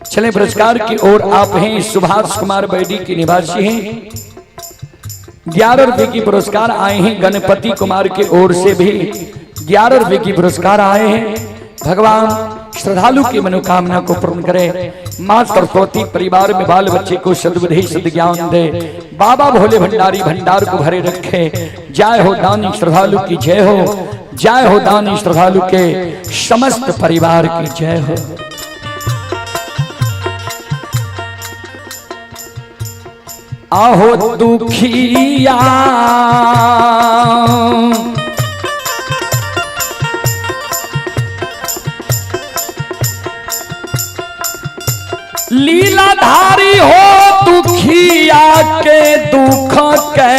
चले पुरस्कार की ओर आप हैं सुभाष कुमार बैडी के निवासी हैं। 11 रुपए की पुरस्कार आए हैं गणपति कुमार की ओर से भी 11 रुपए की पुरस्कार आए हैं। भगवान श्रद्धालु की मनोकामना को पूर्ण करे। माँ सरस्वती परिवार में बाल बच्चे को सद्बुद्धि सद्ज्ञान दे। बाबा भोले भंडारी भंडार को भरे रखे। जय हो दानी श्रद्धालु की जय हो। जय हो दानी श्रद्धालु के समस्त परिवार की जय हो। आहो दुखिया लीलाधारी हो दुखिया के दुख के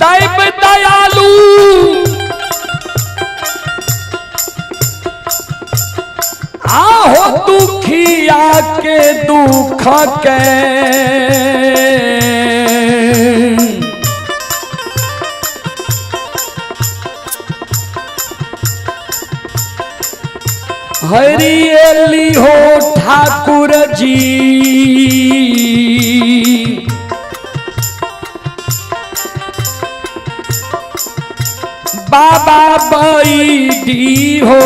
दैव दयालु आहो दुखिया के दुख के हरियली हो ठाकुर जी बाबा बैडी हो।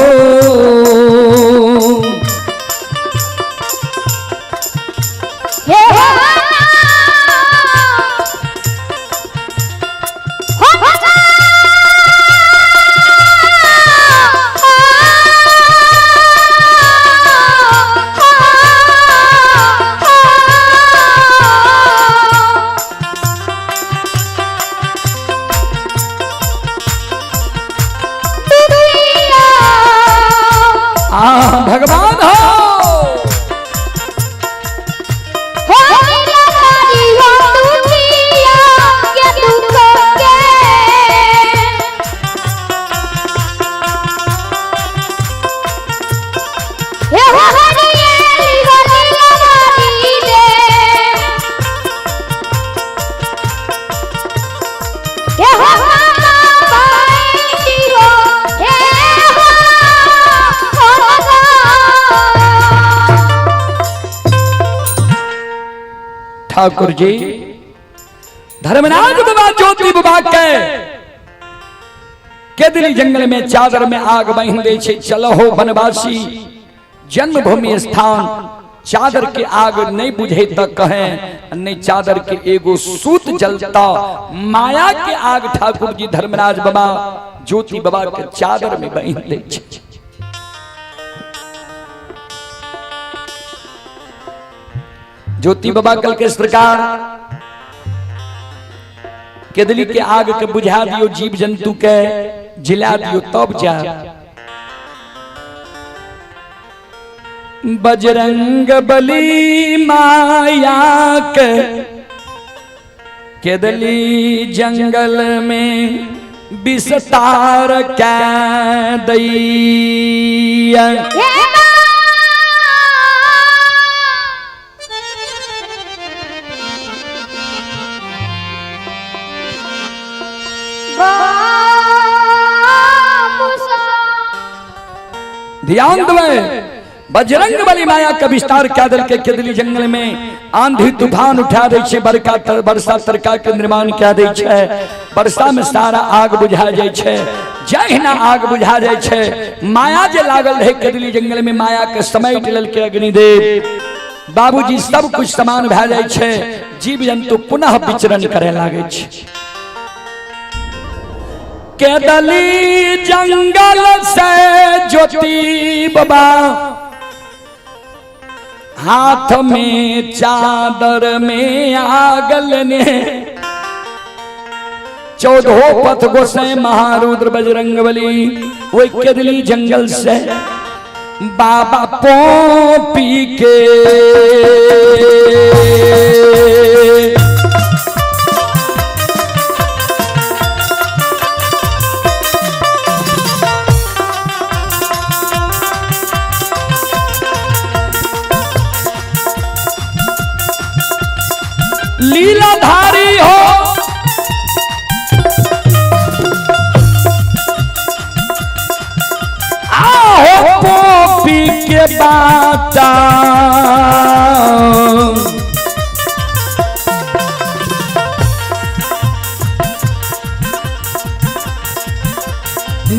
हे हो आ भगवान हो। ठाकुर जी धर्मराज बाबा ज्योति बाबा के केदली जंगल में चादर में आग बहिन दे छे। चलो हो वनवासी जन्मभूमि स्थान चादर के आग नहीं बुझे तक कहे नहीं चादर के एगो सूत जलता माया के आग ठाकुर जी धर्मराज बाबा ज्योति बाबा के चादर में बहिन दे छे। ज्योति बाबा कल के सरकार केदली के आग के बुझा दियो, जीव जंतु के जिला दियो तब जा। बजरंग बली माया के केदली जंगल में विस्तार कै दैया। ध्यान दे बजरंग बली माया का विस्तार क्या दल के केदली जंगल में आंधी तूफान उठा दे छे, बरका बरसा तरका के निर्माण क्या दे छे। बरसा में सारा आग बुझा जाय छे, जहिना आग बुझा जाय छे माया जे लागल रहे केदली जंगल में माया के समेट लेल के अग्निदेव बाबूजी सब कुछ समान भए जाय छे। जीव जंतु पुनः विचरण करे लागे छै। केदली जंगल से ज्योति बाबा हाथ में चादर में आगल ने चौदहो पथ गोसाई महारुद्र बजरंगबली वही केदली जंगल से बाबा पोपी के लीलाधारी हो आहो पोपी के बाटा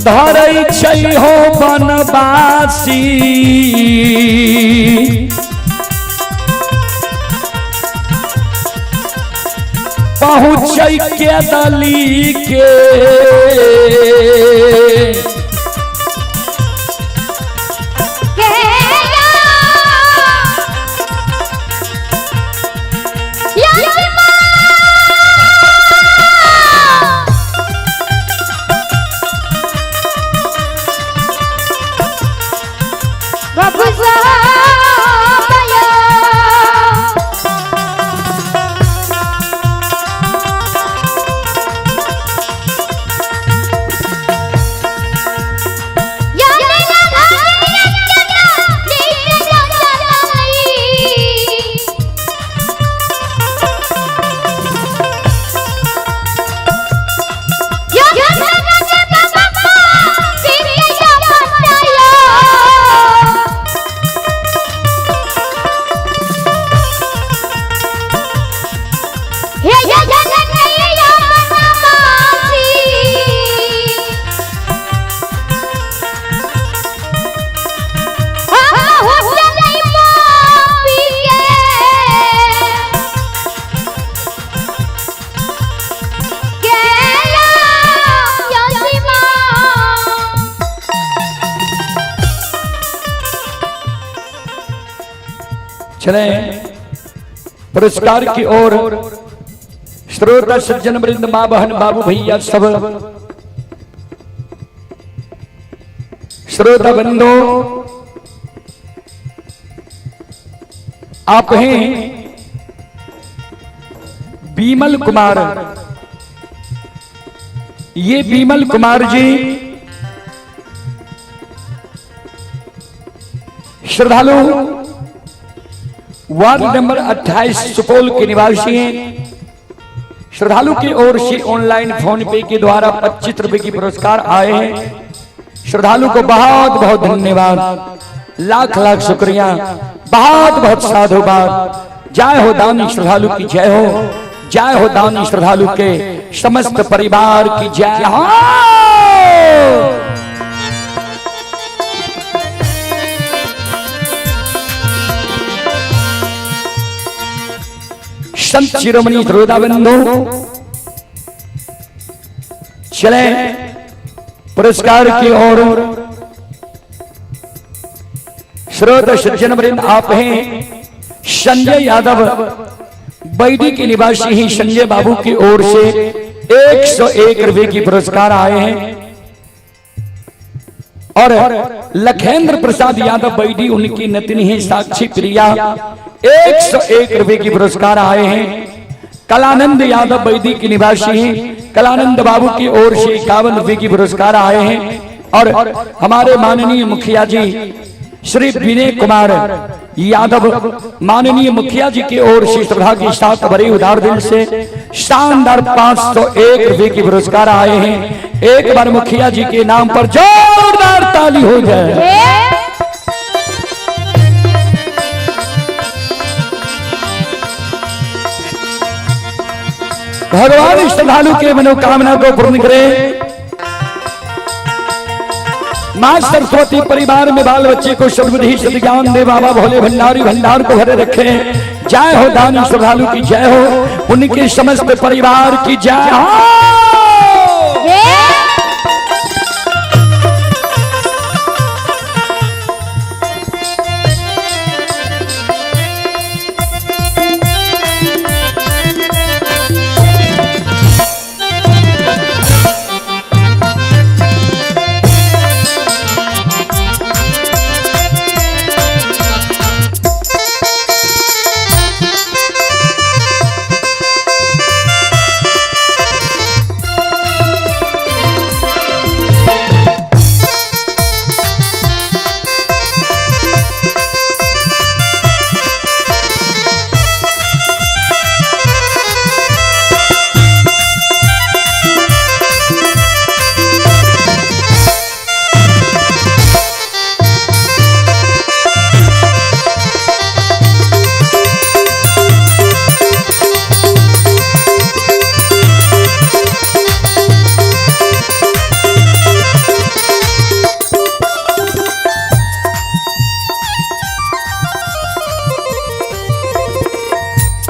धरै छै हो बनवासी पहुँचै के दली के चले पुरस्कार की ओर। श्रोता सज्जन वृंद, माँ बहन बाबू भैया सब श्रोता बंधु, आप हैं बीमल कुमार। ये बीमल कुमार जी श्रद्धालु वार्ड नंबर 28 सुपौल के निवासी हैं। श्रद्धालु की ओर से ऑनलाइन फोन पे के द्वारा 25 रुपए की पुरस्कार आए हैं। श्रद्धालु को बहुत बहुत धन्यवाद, लाख लाख शुक्रिया, बहुत बहुत साधुवाद। जय हो दानी श्रद्धालु की जय हो, जय हो दानी श्रद्धालु के समस्त परिवार की जय हो। संत शिरोमणि श्रोता बंधु, चले पुरस्कार की ओर। श्रोत सज्जन वृंद, आप हैं संजय यादव बैदी के निवासी ही संजय बाबू की ओर से 101 रुपए की पुरस्कार आए हैं। और लखेंद्र प्रसाद यादव बैदी उनकी नतनी है साक्षी प्रिया 101 रुपए की पुरस्कार आए हैं। कलानंद यादव बैदी के निवासी हैं, कलानंद बाबू की ओर से 51 रुपए की पुरस्कार आए हैं। और हमारे माननीय मुखिया जी श्री विनय कुमार यादव माननीय मुखिया जी की ओर से श्रद्धा के साथ बड़े उदार दिल से शानदार 501 रुपए की पुरस्कार आए हैं। एक बार मुखिया जी के नाम पर जोरदार ताली हो जाए। भगवान श्रद्धालु के मनोकामना को पूर्ण करे। मां सरस्वती परिवार में बाल बच्चे को सद्बुद्धि सद्ज्ञान दे। बाबा भोले भंडारी भंडार को भरे रखे। जय हो दानी श्रद्धालु की जय हो, उनके समस्त परिवार की जय हो।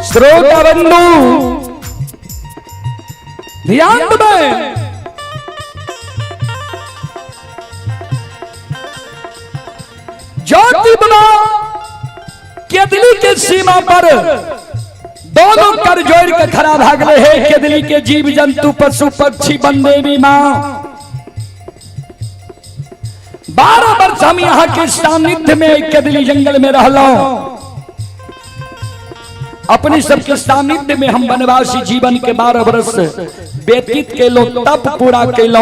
श्रोता बंधु ध्यान दें, ज्योति बना केदली के सीमा पर दोनों कर जोड़ के खड़ा भागले है। केदली के जीव जंतु पशु पक्षी बंदेवी मां 12 वर्ष हम यहाँ के सानिध्य में केदली जंगल में रहलो। अपने सबके सानिध्य में हम वनवासी जीवन के 12 वर्ष व्यतीत केलो, तप पूरा केलो।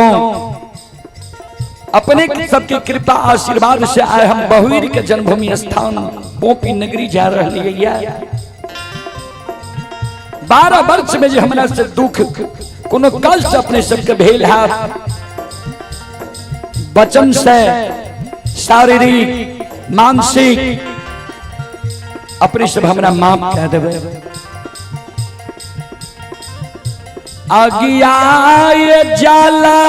अपने सबके कृपा आशीर्वाद से आए हम बहुवीर के जन्मभूमि स्थान पोपी नगरी जा रही है। 12 वर्ष में जो हमरा से दुख कोनो कष्ट अपने सबके भेल है, वचन से शारीरिक मानसिक अपने सब हमरा माफ कह देवे। आगिया ये जाला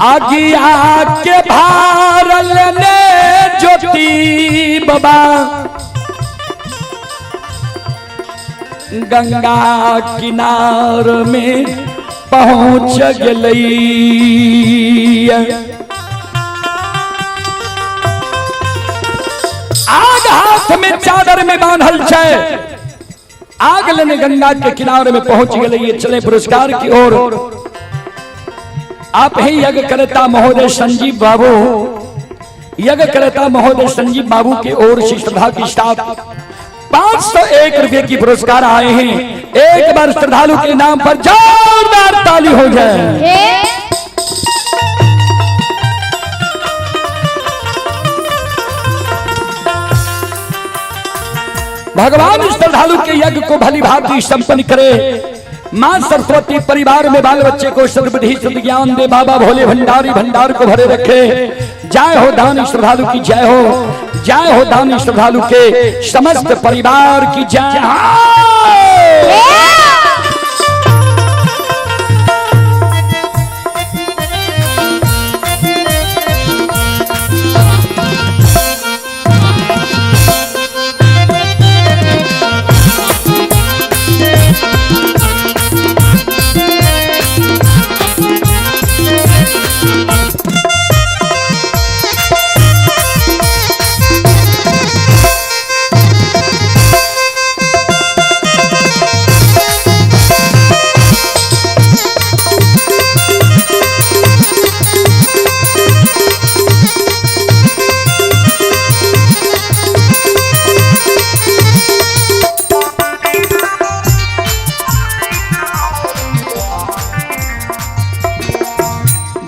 आगिया के भार लेने ज्योति बाबा गंगा किनार में पहुंच गई। आग हाथ में चादर में बांधल छै, आग लेने गंगा के किनारे में पहुंच गए। चले पुरस्कार की ओर। आप ही यज्ञ करता महोदय संजीव बाबू, यज्ञ करता महोदय संजीव बाबू की ओर से श्रद्धा के साथ 501 रुपए की पुरस्कार आए हैं। एक बार श्रद्धालु के नाम पर जोरदार ताली हो जाए। भगवान श्रद्धालु के यज्ञ को भली भांति संपन्न करे। मां सरस्वती परिवार में बाल बच्चे को सद्बुद्धि सद्ज्ञान दे। बाबा भोले भंडारी भंडार को भरे रखे। जय हो दानी श्रद्धालु की जय हो, जय हो दानी श्रद्धालु के समस्त परिवार की जय हो।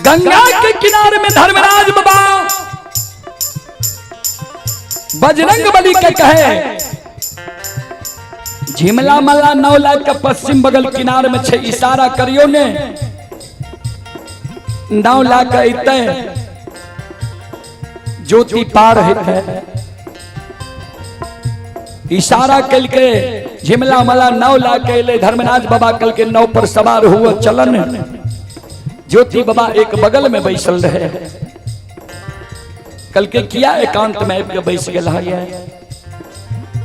गंगा के किनारे में धर्मराज बाबा बजरंग बली के कहे झिमला मला नौला के पश्चिम बगल किनार में छे इशारा करियो ने नौला के इते ज्योति पार हेते। इशारा कल के झिमला मला नौला के ले धर्मराज बाबा कल के नाव पर सवार हुआ चलन। ज्योति बाबा एक बगल में बैसल रहे। कल के किया एकांत में आबि के बैस गेल है?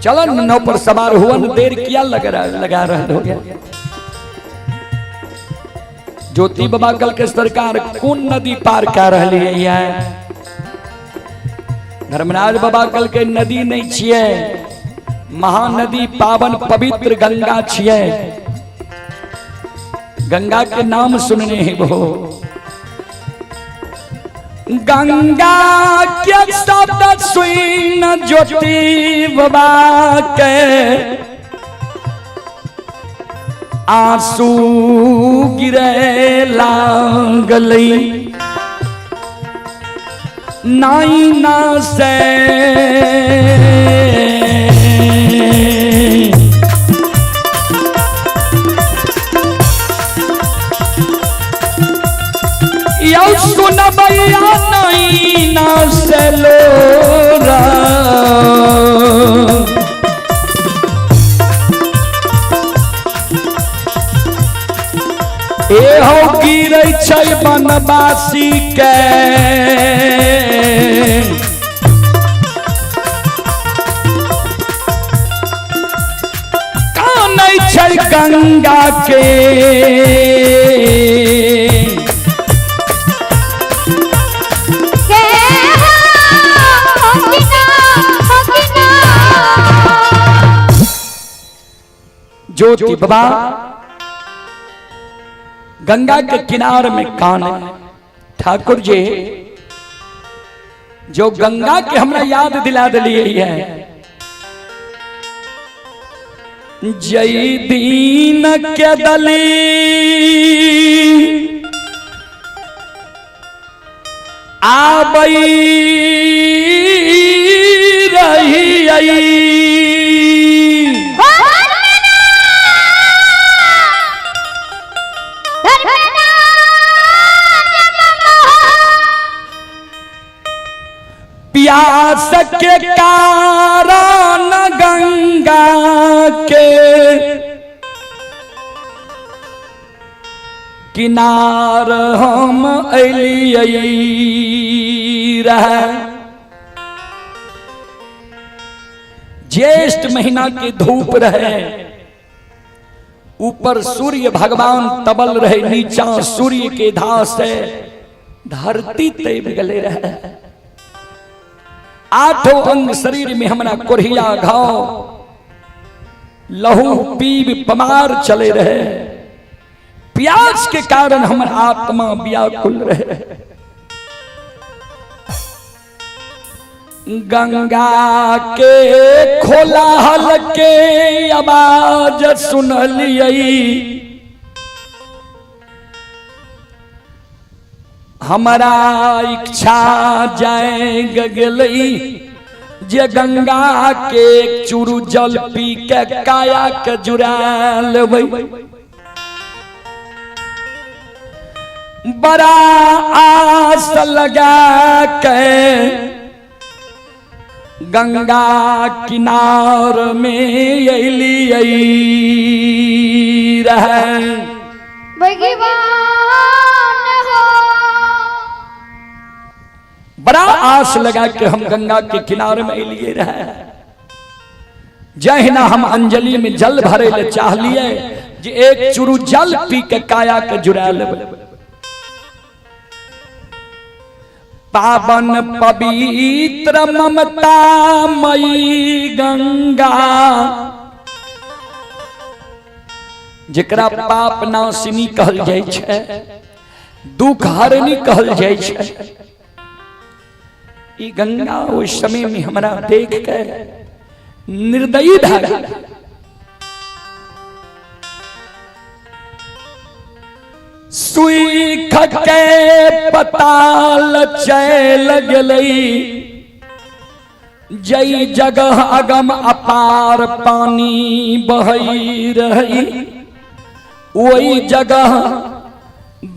चलन नाव पर सवार हुआ, देर किया लग रहा लगा रहा हो गया। ज्योति बाबा कल के सरकार कोन नदी पार कर रही है? धर्मराज बाबा कल के नदी नहीं छिए, महानदी पावन पवित्र गंगा छिए। गंगा के नाम सुनने ही वो गंगा के शब्द सुन ज्योति बाबा के आंसू गिरे लागलई, नाई ना से यौ सुनबैया नाई ना से लोरा। एहो गिरै छै बनवासी के, कानै छै गंगा के। के हो कि ना, हो कि ना? ज्योति बाबा गंगा के किनार में कान है। ठाकुर जी जो गंगा के हमरा याद दिला दिलिए है, जय दीन के दली आबई रही आई। प्यास के कारण गंगा के किनार हम अलियै रहे। ज्येष्ठ महीना के धूप रहे, ऊपर सूर्य भगवान तबल रहे, नीचा सूर्य के धार से धरती तब गले रहे। आठों अंग शरीर में हमरा कोढ़िया घाव लहू पीब पमार चले रहे। प्यास के कारण हमर आत्मा व्याकुल रहे। गंगा के खोलाहल के आवाज सुनलियै, हमारा इच्छा जाए गेलई जे गंगा के चूरू जल पी के काया के जुड़ा लेबै। बड़ा आस लगा के गंगा किनार में अलियै रहे। भगवान हो। बड़ा आस लगा के हम गंगा के किनारे में अलिए रहे। जहिना हम अंजलि में जल भरे ले चाह लिए जे एक चुरू जल पी के काया के जुड़ा लेबै। पावन पवित्र ममता मई गंगा, जेकरा पाप नाशिनी कहल जाइ छै, दुख हरनी कहल जाइ छै, ई गंगा ओहि समय में हमरा देख के निर्दयी भए गेल। सुइख के पताल चल गेलई, जई जगह अगम अपार पानी बहई रही, वही जगह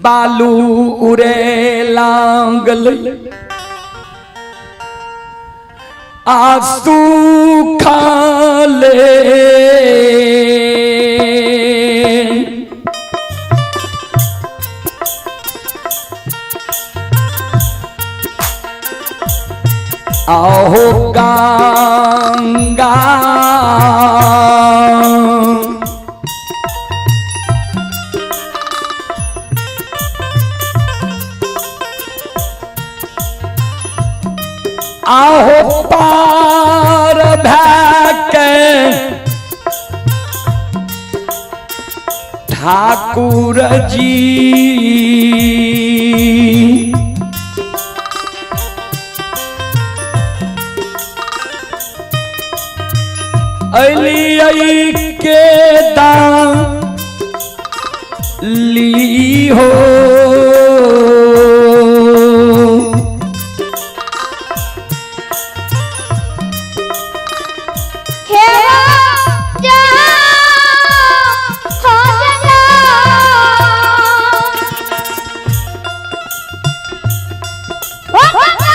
बालू उड़े लागल। आंसू खाले आहो गंगा आहो पार भैके ठाकुर जी अली के दान ली हो। हे जा हो जा हो जा।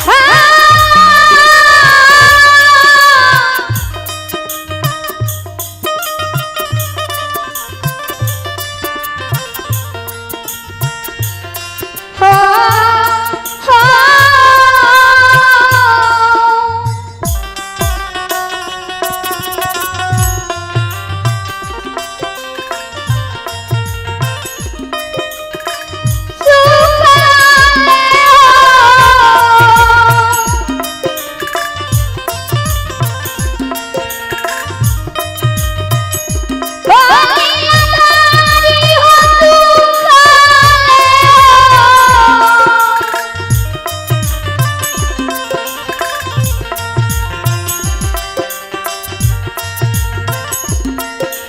हाँ। हो हो। सुखाले हो। हो दिलदारी हो सुखाले हो।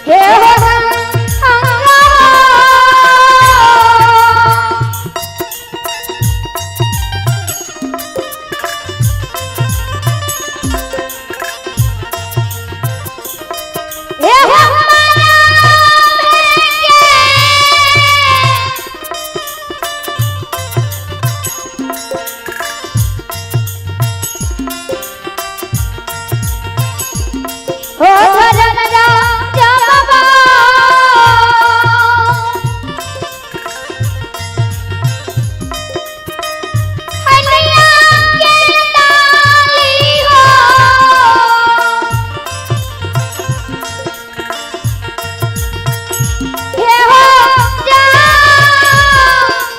हे हो गंगा। हे हो मना हो धर्म राजा बाबा। हलिया के डाली हो। हे हो जा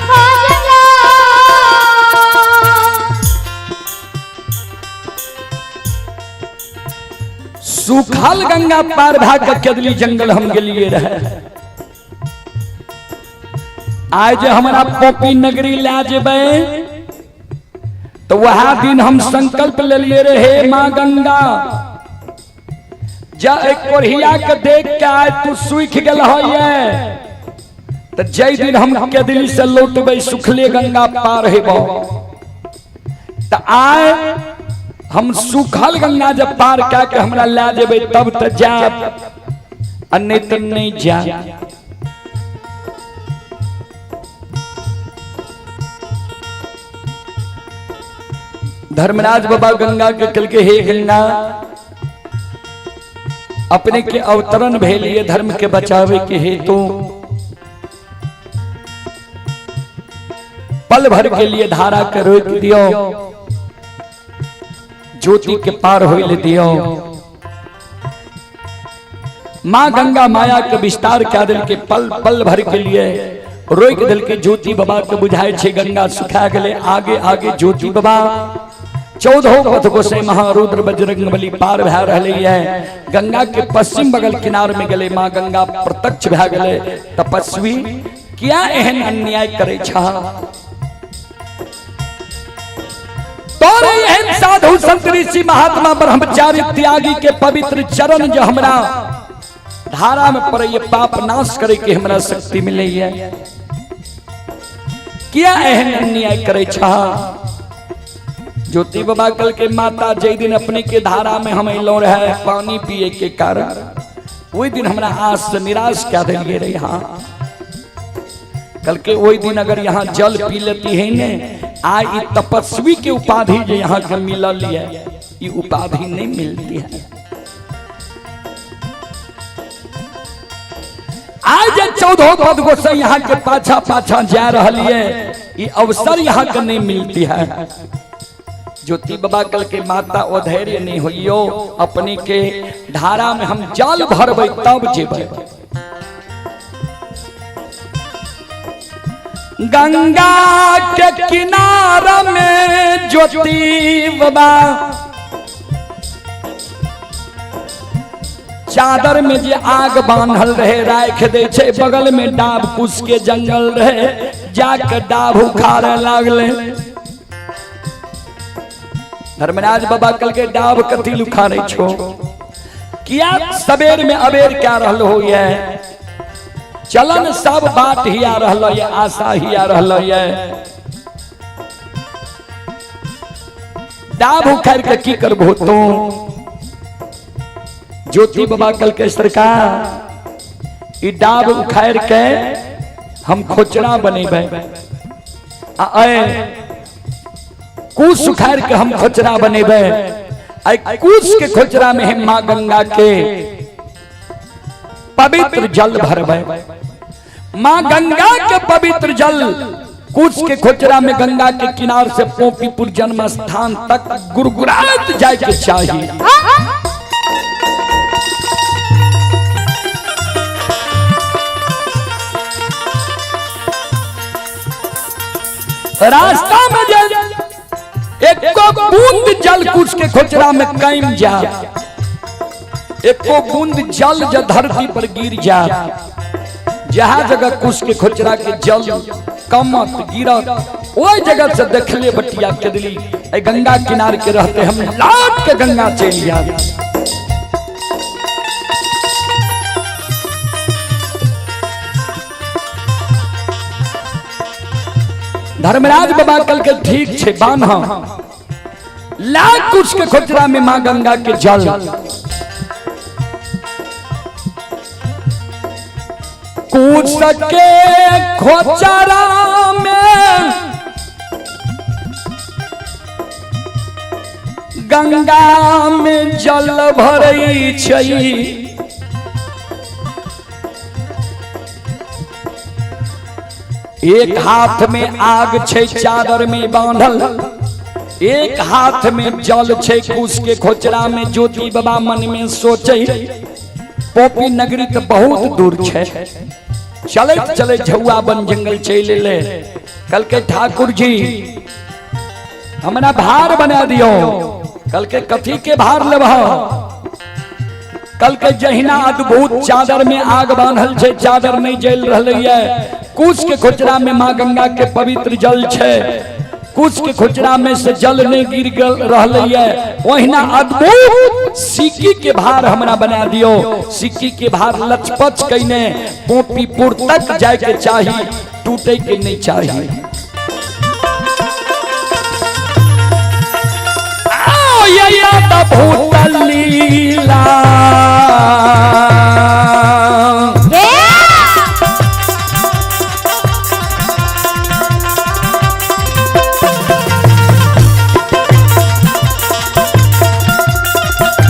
हो जा। सुखल गंगा पार भाग के केदली जंगल हम गेलिए रहे। आज हमरा पोपी नगरी ला जेबै तो वह दिन हम संकल्प लेलिए रहे, माँ गंगा जा एक कोढ़िया के देख के आय तू सूख गेल है, तो जय दिन हम केदली से लौटबै सुखले गंगा पार हेबो। तो आय हम सूखल गंगा जब पार कए के हमरा ला जेबै तब त जाब, आ नहीं त नहीं जा। धर्मराज बाबा गंगा के कल के, हे गंगा, अपने के अवतरण भेल ये धर्म के बचावे के हेतु, पल भर के लिए धारा के रोक दियो, ज्योति के पार होइल दियो। माँ गंगा माया के विस्तार क्या दिल के पल पल भर के लिए रोक दिल के। ज्योति बाबा के बुझाए छे गंगा सुखा गले, आगे आगे ज्योति बाबा चौदहों पथ गोसाई महारुद्र बजरंग बली पार भै रहले है। गंगा के पश्चिम बगल किनार में गले, माँ गंगा प्रत्यक्ष भै गले। तपस्वी क्या एहन अन्याय करे छा तोरे एहन साधु संत ऋषि महात्मा ब्रह्मचारी त्यागी के पवित्र चरण जो हमरा धारा में पड़े पाप नाश करे के हमरा शक्ति मिले है, किया एहन अन्याय करे छा। ज्योति बाबा कल के, माता जय दिन अपने के धारा में हम अलो रहे पानी पिए के कारण, वही दिन हमरा आस से निराश क्या दिलिए रहे। हाँ कल के वही दिन अगर यहाँ जल पी लेती है ने, आ ई तपस्वी के उपाधि जो यहाँ के मिलल है, ई उपाधि नहीं मिलती है। आज 14 पद गोसाई यहाँ के पाछा पाछा जा रहा है, ये अवसर यहाँ के नहीं मिलती है। ज्योति बाबा कल के माता ओ धैर्य नहीं होइयो, अपने के धारा में हम जल भरबै तब जेबै। गंगा के किनारा में ज्योति बाबा चादर में जे आग बांधल रहे राख दे छे, बगल में डाब कुश के जंगल रहे, जाके डाब उखाड़े लागले। धर्मराज बाबा कल के डाब कथी उखाड़े छो, किया सवेर में अबेर क्या रहल हो ये चलन सब बात ही आ रहल ये आशा ही आ रहल ये, डाब उखाड़ के की करबो तू। ज्योति बाबा कल के सरकार ई डाब उखाड़ के हम खोचरा बनेबै, आ कुश उखाड़ के हम खोचरा बनेबै, आ कुश के खोचरा में हम माँ गंगा के पवित्र जल भरबै। माँ गंगा के पवित्र जल कुश के खोचरा में गंगा के किनार से पोपीपुर जन्म स्थान तक गुरगुरात जाए के चाहिए। रास्ता में जल एको बूंद जल कुश के खोचरा में कम जा, एको बूंद जल जो धरती पर गिर जा, जहाँ जगह कुश के खोचरा के जल कमत गिरत ओई जगह से देखले बटिया के दिली ए गंगा किनार के रहते हम लौट के गंगा चल जा। धर्मराज बाबा कल के ठीक छे बान्ह लाख कुश के खोचरा में माँ गंगा के जल। कुश के खोचरा में गंगा में जल भरै छै, एक हाथ में आग छे चादर में बांधल, एक हाथ में जल छे कुश के खोचरा में। ज्योति बाबा मन में सोचे पोपी नगरी तो बहुत दूर छे, चलत चलत झौआ बन जंगल चल ले। कल के ठाकुर जी हमरा भार बना दियो, कल के कथी के भार लेबह। कल के जहिना अद्भुत चादर में आग बांधल छे, चादर नहीं जल रही है, कुश के खोचरा में माँ गंगा के पवित्र जल छे, कुश के खोचरा में से जल नहीं गिर रही है, ओहिना अद्भुत सिक्की के भार हमरा बना दियो। सिक्की के भार लचपच कइने पोपीपुर तक जाए के चाही, टूटे के नहीं चाही। भूत लीला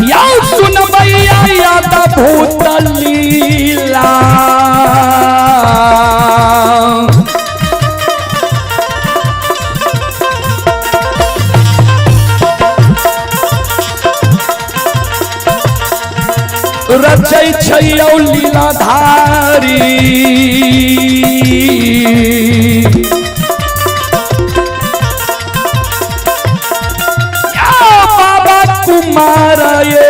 या सुनबैया याद भूत लीला। रचै छै लीलाधारी, बाबा कुमार ये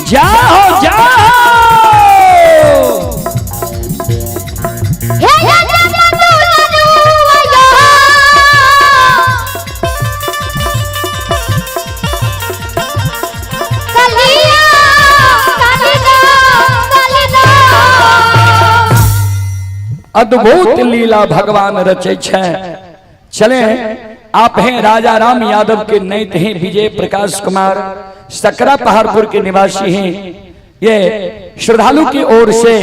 जाओ जाओ। हे राजा दुलरुआ कलिया कलिया कलिया। अद्भुत लीला भगवान रचे छे। चले आप हैं राजा राम यादव के नैत हैं विजय प्रकाश कुमार, सकरा पहाड़पुर के निवासी हैं। ये श्रद्धालु की ओर से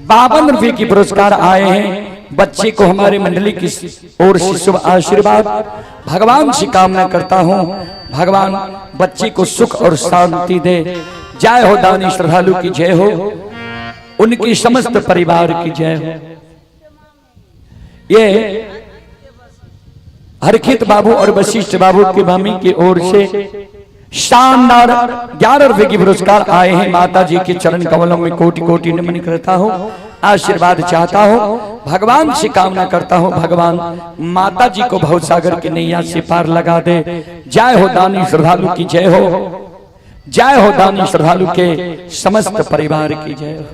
52 रुपए की पुरस्कार आए हैं। बच्चे को हमारे मंडली की ओर से शुभ आशीर्वाद। भगवान से कामना करता हूँ भगवान बच्चे को सुख और शांति दे। जय हो दानी श्रद्धालु की जय हो, उनकी समस्त परिवार की जय हो। ये हरखित बाबू और वशिष्ठ बाबू के मामी की ओर से शानदार 11 रुपए की पुरस्कार आए हैं। माता जी के चरण कमलों में कोटि कोटि नमन करता हूँ, आशीर्वाद चाहता हूँ, भगवान से कामना करता हूँ भगवान माता जी को भवसागर की नैया से पार लगा दे। जय हो दानी श्रद्धालु की जय हो, जय हो दानी श्रद्धालु के समस्त परिवार की जय हो।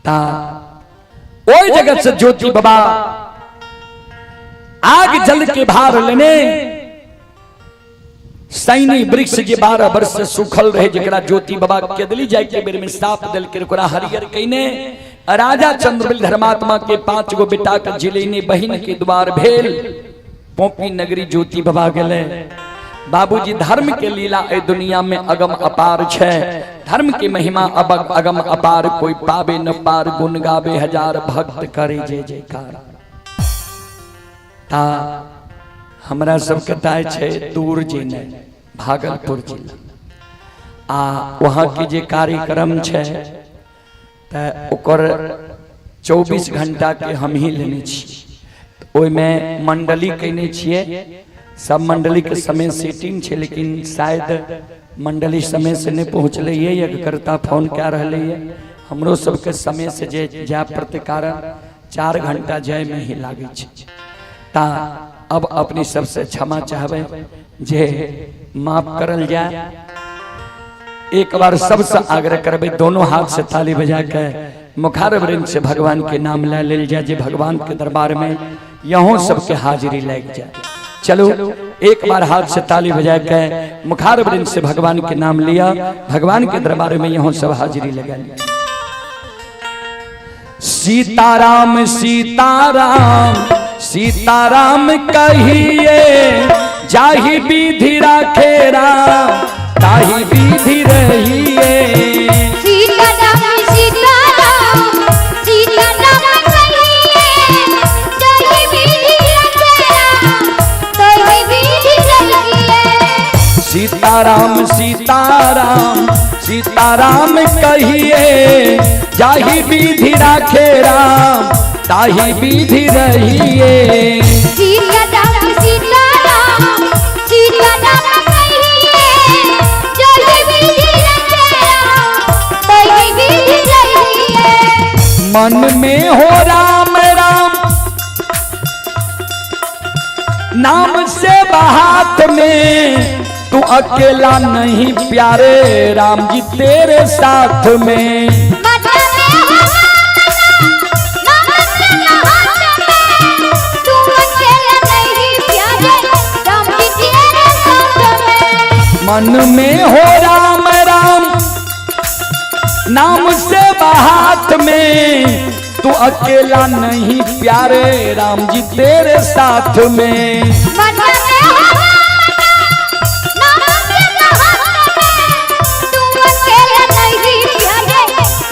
ता ओई जगत से ज्योति बाबा आग जल के भार लेने सैनी वृक्ष जे 12 वर्ष से सूखल रहे, जकरा ज्योति बाबा केदली जाय के बेर में साप दल के ओकरा हरियर कइने। राजा चंद्रबल धर्मात्मा के 5 गो बेटा के जिलेने बहिन के द्वार भेल पोपी नगरी ज्योति बाबा गेले। बाबूजी धर्म के लीला ए दुनिया में अगम अपार छे, धर्म की महिमा अब अगम अपार, कोई पावे न पार, गुण गावे हजार भक्त करे जय जयकार। ता हमरा सबके ताय छे दूर जेने भागलपुर जिला आ वहाँ के जे कार्यक्रम छे त ओकर 24 घंटा के हम ही लेने छी। ओहिमे मंडली कयने छियै, सब मंडली के समय सेटिंग छे, लेकिन शायद मंडली समय से नहीं पहुँचले ये यज्ञकर्ता फोन कए रहले ये। हमरो सबके समय से जे जाय पड़ते कारण 4 घंटा जाय में ही लागै छै। ता अब अपनी सबसे क्षमा चाहबै जे माफ करल जाय। एक बार सबसे आग्रह करबै दोनों हाथ से ताली बजा के मुखार वृंद से भगवान के नाम ले लेल जाए, जे भगवान के दरबार में यहों सबके हाजिरी लग जाए। चलो एक बार हाथ से ताली बजा के मुखार वृंद से भगवान के नाम लिया, भगवान के दरबार में यहों सब हाजिरी लगा लिया। सीताराम सीताराम सीताराम कहिए, जाहि विधि राखे राम ताहि विधि रहिए। सीताराम सीताराम सीताराम कहिए, जाहि विधि राखे राम ताहि विधि रहिए। सीताराम सीताराम सीताराम कहिए, जाहि विधि राखे राम ताहि विधि रहिए। सीताराम सीताराम सीताराम कहिए, जाहि विधि राखे राम ताहि विधि रहिए। मन में हो राम राम नाम से हाथ में, तू अकेला नहीं प्यारे राम जी तेरे साथ में। मन में हो राम नाम से हाथ में, तू अकेला नहीं प्यारे राम जी तेरे साथ में। मन में हो राम राम नाम से हाथ में, तू अकेला नहीं प्यारे राम जी तेरे साथ में। मन में हो राम नाम से हाथ में, तू अकेला नहीं प्यारे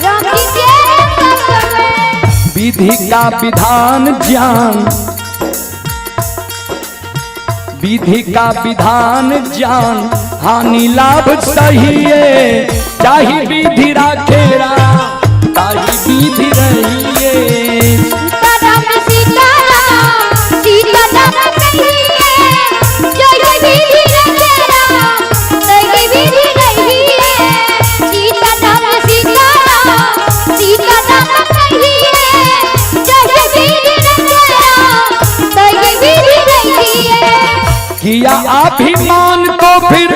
राम जी तेरे साथ में। विधि का विधान ज्ञान, विधि का विधान ज्ञान हानि लाभ सहिए, चाहे विधि राखे राम ताही विधि रहिए। सीताराम सीताराम सीताराम कहिए, जय विधि रखे राम ताही विधि रहिए। सीताराम सीताराम सीताराम कहिए, जय विधि रखे राम ताही विधि रहिए। किया अभिमान तो फिर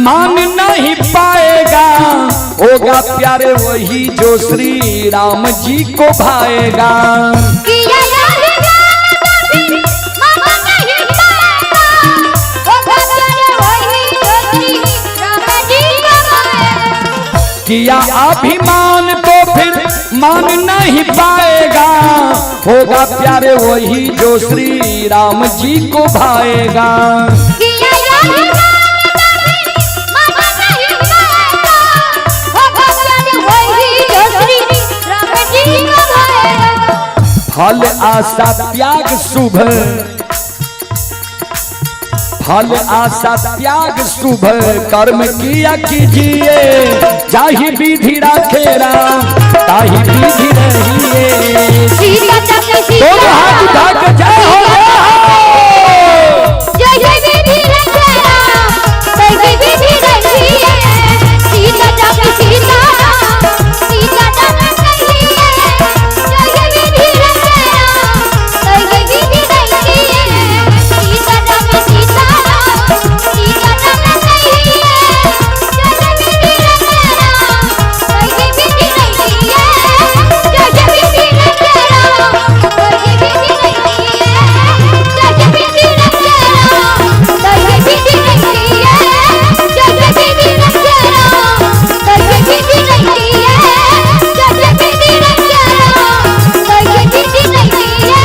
मान नहीं पाएगा, होगा प्यारे वही जो श्री राम जी को भाएगा। किया अभिमान तो फिर मान नहीं पाएगा, होगा प्यारे वही जो श्री राम जी को भाएगा। किया अभिमान तो फिर मान नहीं पाएगा, होगा प्यारे वही जो श्री राम जी को भाएगा। किया अभिमान तो फिर मान नहीं पाएगा, होगा प्यारे वही जो श्री राम जी को भाएगा। फल आशा त्याग शुभ, फल आशा त्याग शुभ कर्म किया कीजिए, जाहि विधि राखे राम ताहि विधि रहिए। सीता तक सीता दोनों हाथ उठा के जय हो, जय हो। जय जय विधि रखे राम, जय जय विधि रखिए। सीता तक सीता राम, सीता तक कहिए। जय जय विधि रखे राम, जय जय विधि रखिए। सीता तक सीता राम, सीता तक कहिए। जय जय विधि रखे राम, जय जय विधि रखिए। जय जय विधि रखे राम, जय जय विधि रखिए। जय जय विधि रखे राम, जय जय विधि रखिए। जय जय विधि रखे राम, जय जय विधि रखिए। जय जय विधि रखे राम, जय जय विधि रखिए।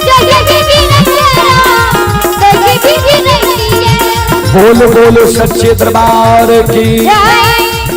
जय जय विधि रखे राम, जय जय विधि रखिए। बोल बोलो सच्चे दरबार की, जय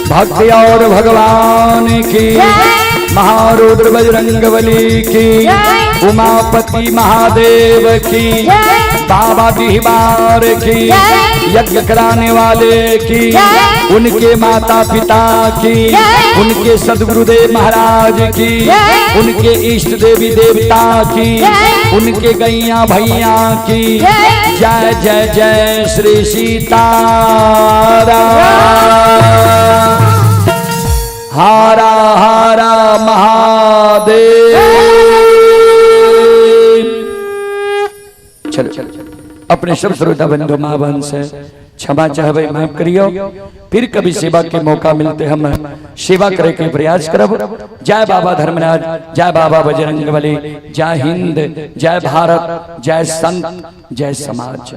भक्ति और भगवान की, जय। महारुद्र बजरंग बली की, जय। उमापति महादेव की, जय। बाबा दिहवार की, जय। यज्ञ कराने वाले की, जय। उनके माता पिता की, जय। उनके सदगुरुदेव महाराज की, जय। उनके इष्ट देवी देवता की, जय। उनके गैया भैया की जय। जय जय जय श्री सीताराम। हारा हारा महादेव। चलो चलो, अपने सब श्रोता बंधु माँ बहन से क्षमा चाहबे, माफ करियो। फिर कभी सेवा के मौका मिलते हम सेवा करे के प्रयास करब। जय बाबा धर्मराज, जय बाबा बजरंग बली, जय हिंद, जय भारत, जय संत, जय समाज।